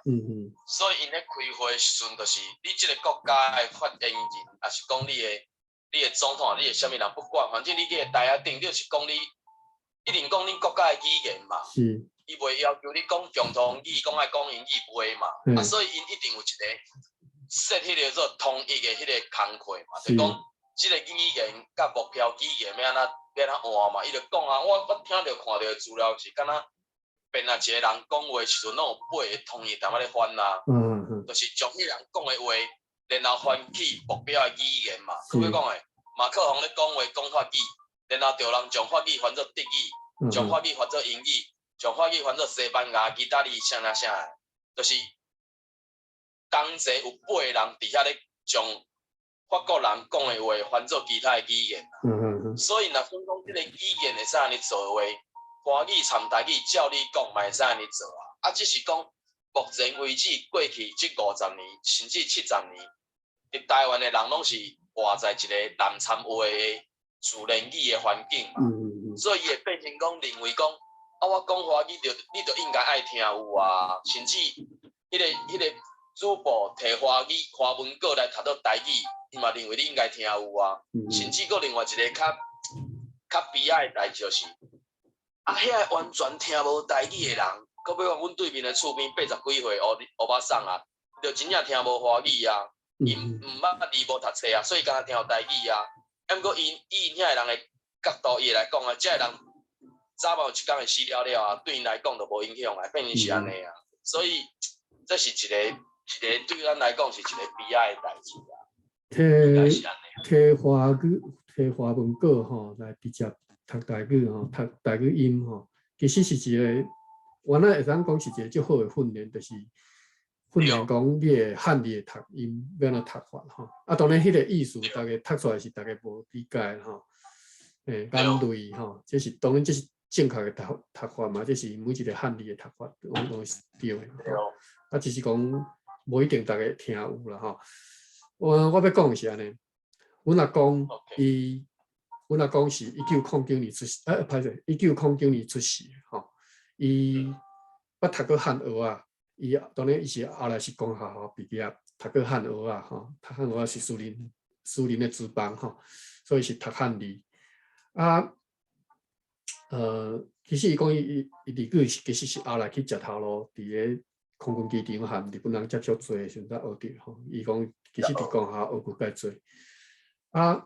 所以𪜶咧開會時陣，就是你這个國家的發言人，抑是講你的總統，你的啥物人，不管，反正你佇个台仔頂，你就是講你，一定講恁國家的語言嘛。伊袂要求你講共同語，講愛講英語袂嘛。啊，所以𪜶一定有一个設彼个做統一的彼个工課嘛，就講這个語言佮目標語言欲按怎欲按怎換嘛，伊就講啊，我聽著看著的資料是敢若變啊一個人講話時陣，攏有八个統一淡仔咧翻啊，就是將彼人講的話，然後翻去目標的語言嘛。閣欲講的，馬克宏咧講話講法語，然後著人將法語翻做德語，將法語翻做英語，將法語翻做西班牙、意大利啥啥啥的，就是同齊有八個人佇遐咧將法國人講的話翻做其他的語言。所以若算講這个語言會使按呢做的話，華語摻台語照你講嘛會使按呢做啊。啊，只是講目前為止過去這50年甚至70年，佇台灣的人攏是活在一个南摻話的自然語的環境嘛，所以伊會變成講認為講，啊，我講華語就你就應該愛聽有啊，甚至彼个主播提華語華文稿來讀做台語，伊嘛認為你應該聽有啊。甚至閣另外一个較較悲哀的代誌就是，啊，遐个完全聽無台語的人，閣欲講阮對面的厝邊80幾歲烏巴桑啊，就真正聽無華語啊，伊毋捌字無讀冊啊，所以敢若聽有台語啊。啊，毋過𪜶以𪜶遐个人的角度，伊會來講啊，這个人早晚有一工會死了了啊，對𪜶來講就無影響啊，變成是按呢啊。所以這是一个一个對咱來講是一个悲哀的代誌啊。提提華語提華文稿吼來直接讀台語吼，讀台語音吼，其實是一個，原來會當講是一個足好的訓練，就是訓練講你的漢字的讀音欲按怎讀法吼。啊，當然彼個意思，逐家讀出來是逐家無理解吼。眼淚吼，這是當然這是正確的讀讀法嘛，這是每一個漢字的讀法攏是對的。啊，只是講無一定逐个聽有啦吼。我欲講的是按呢，阮阿公伊，阮阿公是1909年出世，歹勢，1909年出世吼。伊捌讀過漢學仔，伊當然伊是後來是公學校畢業，讀過漢學仔吼，讀漢學仔是私人的資班吼，所以是讀漢字。啊，其實伊講伊日語是其實是後來去食頭路，佇个空軍機場和日本人接觸濟的時陣才學著吼。伊講其實佇公學校學過較濟。啊，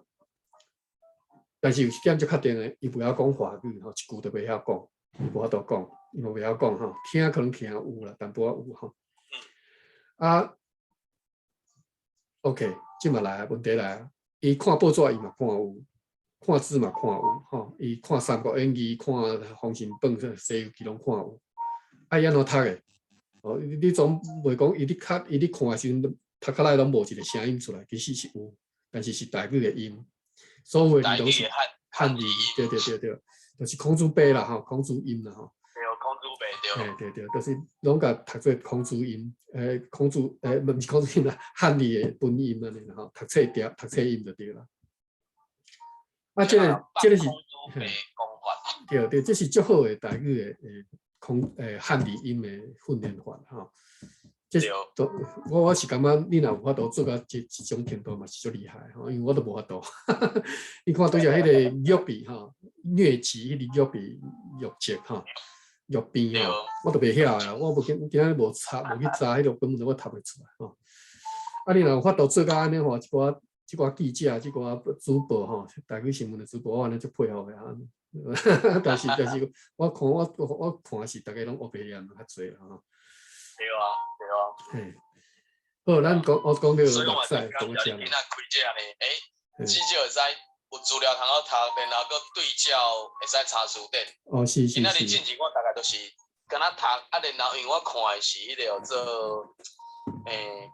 但是有一點足確定的，伊袂曉講華語吼，一句都袂曉講，伊無法度講，伊嘛袂曉講吼，聽可能聽有啦，淡薄仔有吼。啊，OK，這馬來啊，問題來啊，伊看報紙伊嘛看有，看字嘛看有吼，伊看《三國演義》、看《封神榜》、《西遊記》攏看有。啊，伊按怎讀的？哦，你總袂講伊咧較伊咧看的時陣，讀起來攏無一個聲音出來，其實是有，但是是台語的音。所有的字攏是漢字，對對對對，就是孔子白啦吼，孔子音啦吼。對，孔子白對。嘿，對對，就是攏共讀做孔子音，孔子毋是孔子音啦，漢字的本音按呢啦吼，讀冊調讀冊音就對啦。啊，這個是，對對，這是足好的台語的漢字音的訓練法吼。這都我是感覺你若有法度做到這種程度嘛是足厲害吼，因為我都無法度。你看拄才彼個瘧病吼，瘧疾彼個瘧病瘧疾吼，瘧病吼，我都袂曉啊，我無今今仔日無查無去查彼個根本我讀袂出來吼。啊，你若有法度做到按呢吼，這寡記者，這寡主播吼，台語新聞的主播，我按呢足佩服的啊。但是我看是逐家攏烏白念較濟吼。對啊，對啊。嘿，好，咱講我講到目屎講遮。今仔開這呢，至少會使有資料通好讀，然後閣對照會使查詞典。哦，是是是。今仔日進前我大概就是敢若讀，啊，然後因為我看的是彼個叫做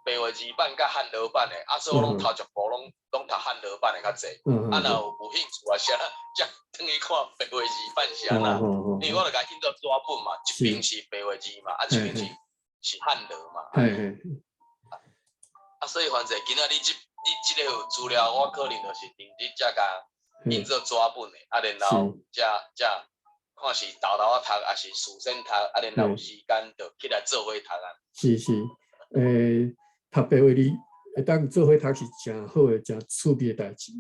白話字版佮漢羅版的，啊，所以我攏頭一步攏讀漢羅版的較濟。啊，若有興趣啊，啥，才轉去看白話字版是按怎。因為我就共印做紙本嘛，一邊是白話字嘛，啊，一邊是漢羅嘛。啊，所以反正今仔日你這個資料，我可能就是認真才共印做紙本的，啊，然後才看是沓沓仔讀，抑是事先讀，啊，然後有時間就起來做伙讀啊。是是，讀白話字會當做伙讀是誠好的、誠趣味的代誌，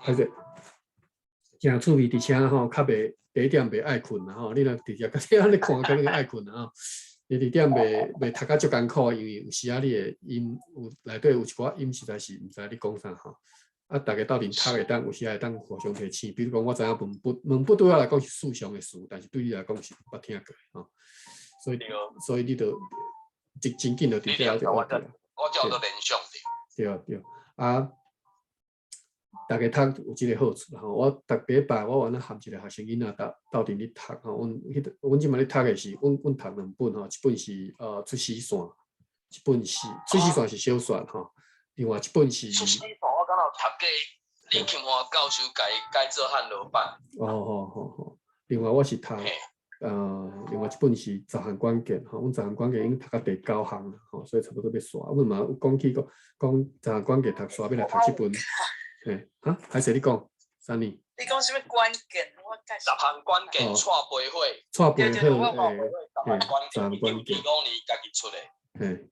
還是誠趣味，而且吼較袂第一點袂愛睏啦吼，你若直接家己按呢看，敢若愛睏啦吼。第二點袂讀甲足艱苦，因為有時仔你的音有內底有一寡音實在是毋知你講啥吼。啊，逐家鬥陣讀會當有時會當互相提醒。比如講，我知影文筆，文筆對我來講是四常的詞，但是對你來講是毋捌聽過吼。所以你就真緊就佇遮就學著。我叫做聯想著。對對，啊，逐家讀有這個好處吼。我逐禮拜我原來含一個學生囡仔鬥陣咧讀吼。阮這馬咧讀的是，阮讀兩本吼，一本是出師線，一本是出師線是小說吼，另外一本是。出師線我敢若有讀過李琴華教授改做漢羅版。哦好好好，另外我是讀，另外一本是雜項關鍵吼，阮雜項關鍵已經讀到第九項啦吼，所以差不多欲煞。阮嘛有講起講講雜項關鍵讀煞，欲來讀這本。嘿，哈，還是你講，啥物？你講啥物關鍵？我雜項關鍵，蔡培火。蔡培火，嘿，雜項關鍵，1975年家己出的。嘿，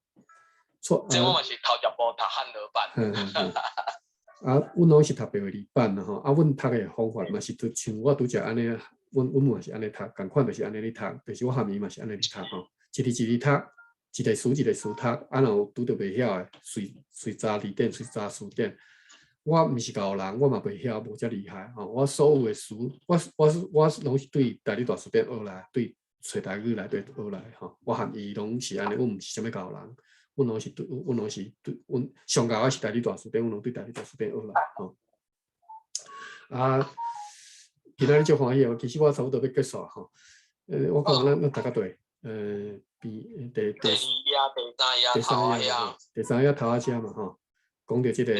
這我嘛是頭一步讀漢羅版。啊，阮攏是讀白話字版啦吼，啊，阮讀的方法嘛是拄像我拄才按呢，阮嘛是按呢讀，仝款就是按呢咧讀，就是我含伊嘛是按呢咧讀吼，一字一字讀，一個詞一個詞讀，啊，若有拄著袂曉的，隨查字典，隨查詞典。我毋是𠢕人，我嘛袂曉，無遮厲害吼。我所有的詞，我攏是對台語大辭典學來，對揣台語內底學來吼。我含伊攏是按呢，阮毋是啥物𠢕人，阮攏是對，阮上𠢕的是台語大辭典，阮攏對台語大辭典學來吼。啊，今仔日足歡喜哦，其實我差不多欲結束吼。我看咱讀較對，比第第二頁、第三頁、第三頁、第三頁頭仔遮嘛吼，講著這個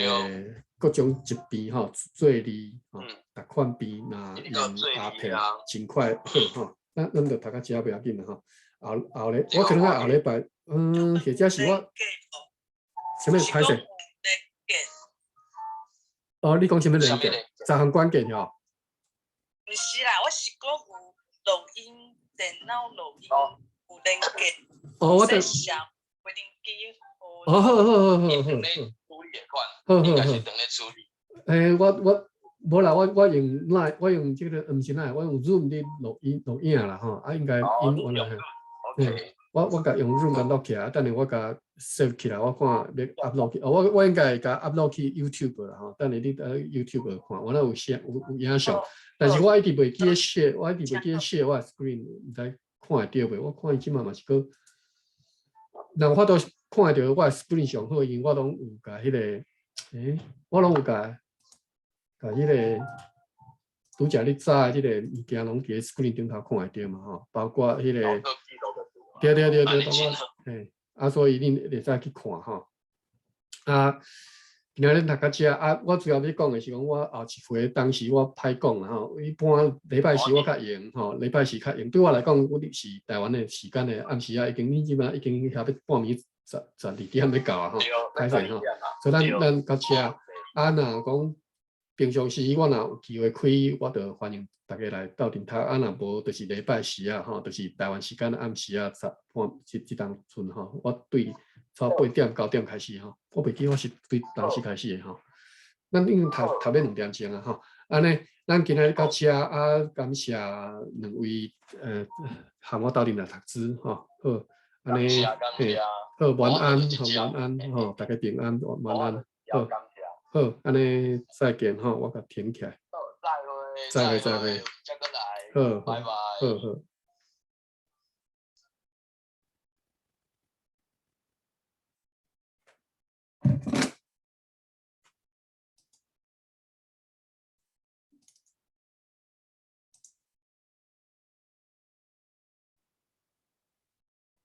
各種疾病吼，做字吼，逐款病若用鴉片真快好吼。咱就讀到遮袂要緊啦吼。後後禮，我可能愛後禮拜，或者是我啥物歹勢？哦，你講啥物連結？十項關鍵吼？毋是啦，我是講有錄音，電腦錄音有連結。哦，我得。哦，好好好好好。處理的款，應該是當咧處理。欸，我無啦，我用 Line，我用這個毋是 Line，我用 Zoom 咧錄音錄影啦吼，啊應該音原來嘿，我共用 Zoom 共錄起來，等下我共 save 起來，我看欲 upload 去，哦，我應該會共 upload 去 YouTube 啦吼，等下你佇 YouTube 看，我那有聲有影像，但是我一直袂記得 share，我一直袂記得 share 我的 screen，毋知看會著袂？我看伊這馬嘛是閣，人法度看會著我的 screen 上好，因為我攏有共彼個，我攏有共彼個拄才你早的這個物件攏佇咧 screen 頂頭看會著嘛吼，包括彼個，對對對對，包括嘿，啊，所以恁會使去看吼。啊，今仔日讀到遮啊，我主要欲講的是講我後一回當時我歹講啦吼，一般禮拜四我較閒吼，禮拜四較閒，對我來講，我是台灣的時間的暗時啊，已經你這擺已經遐欲半暝十二點欲到啊吼，歹勢吼，所以咱到遮啊，若講平常時我若有機會開，我就歡迎大家來鬥陣讀。啊，若無就是禮拜四啊，吼，就是台灣時間暗時啊，十半這當陣吼，我對差不多8點9點開始吼，我袂記我是對當時開始的吼。咱已經讀欲2點鐘啊吼，按呢，咱今仔日到遮啊，感謝兩位和我鬥陣來讀書吼，好，按呢，嘿，好，晚安，好，晚安，吼，大家平安，晚安，好，好，按呢再見吼，我共停起來。好，再會，再會，再會，再閣來，好，拜拜，好好。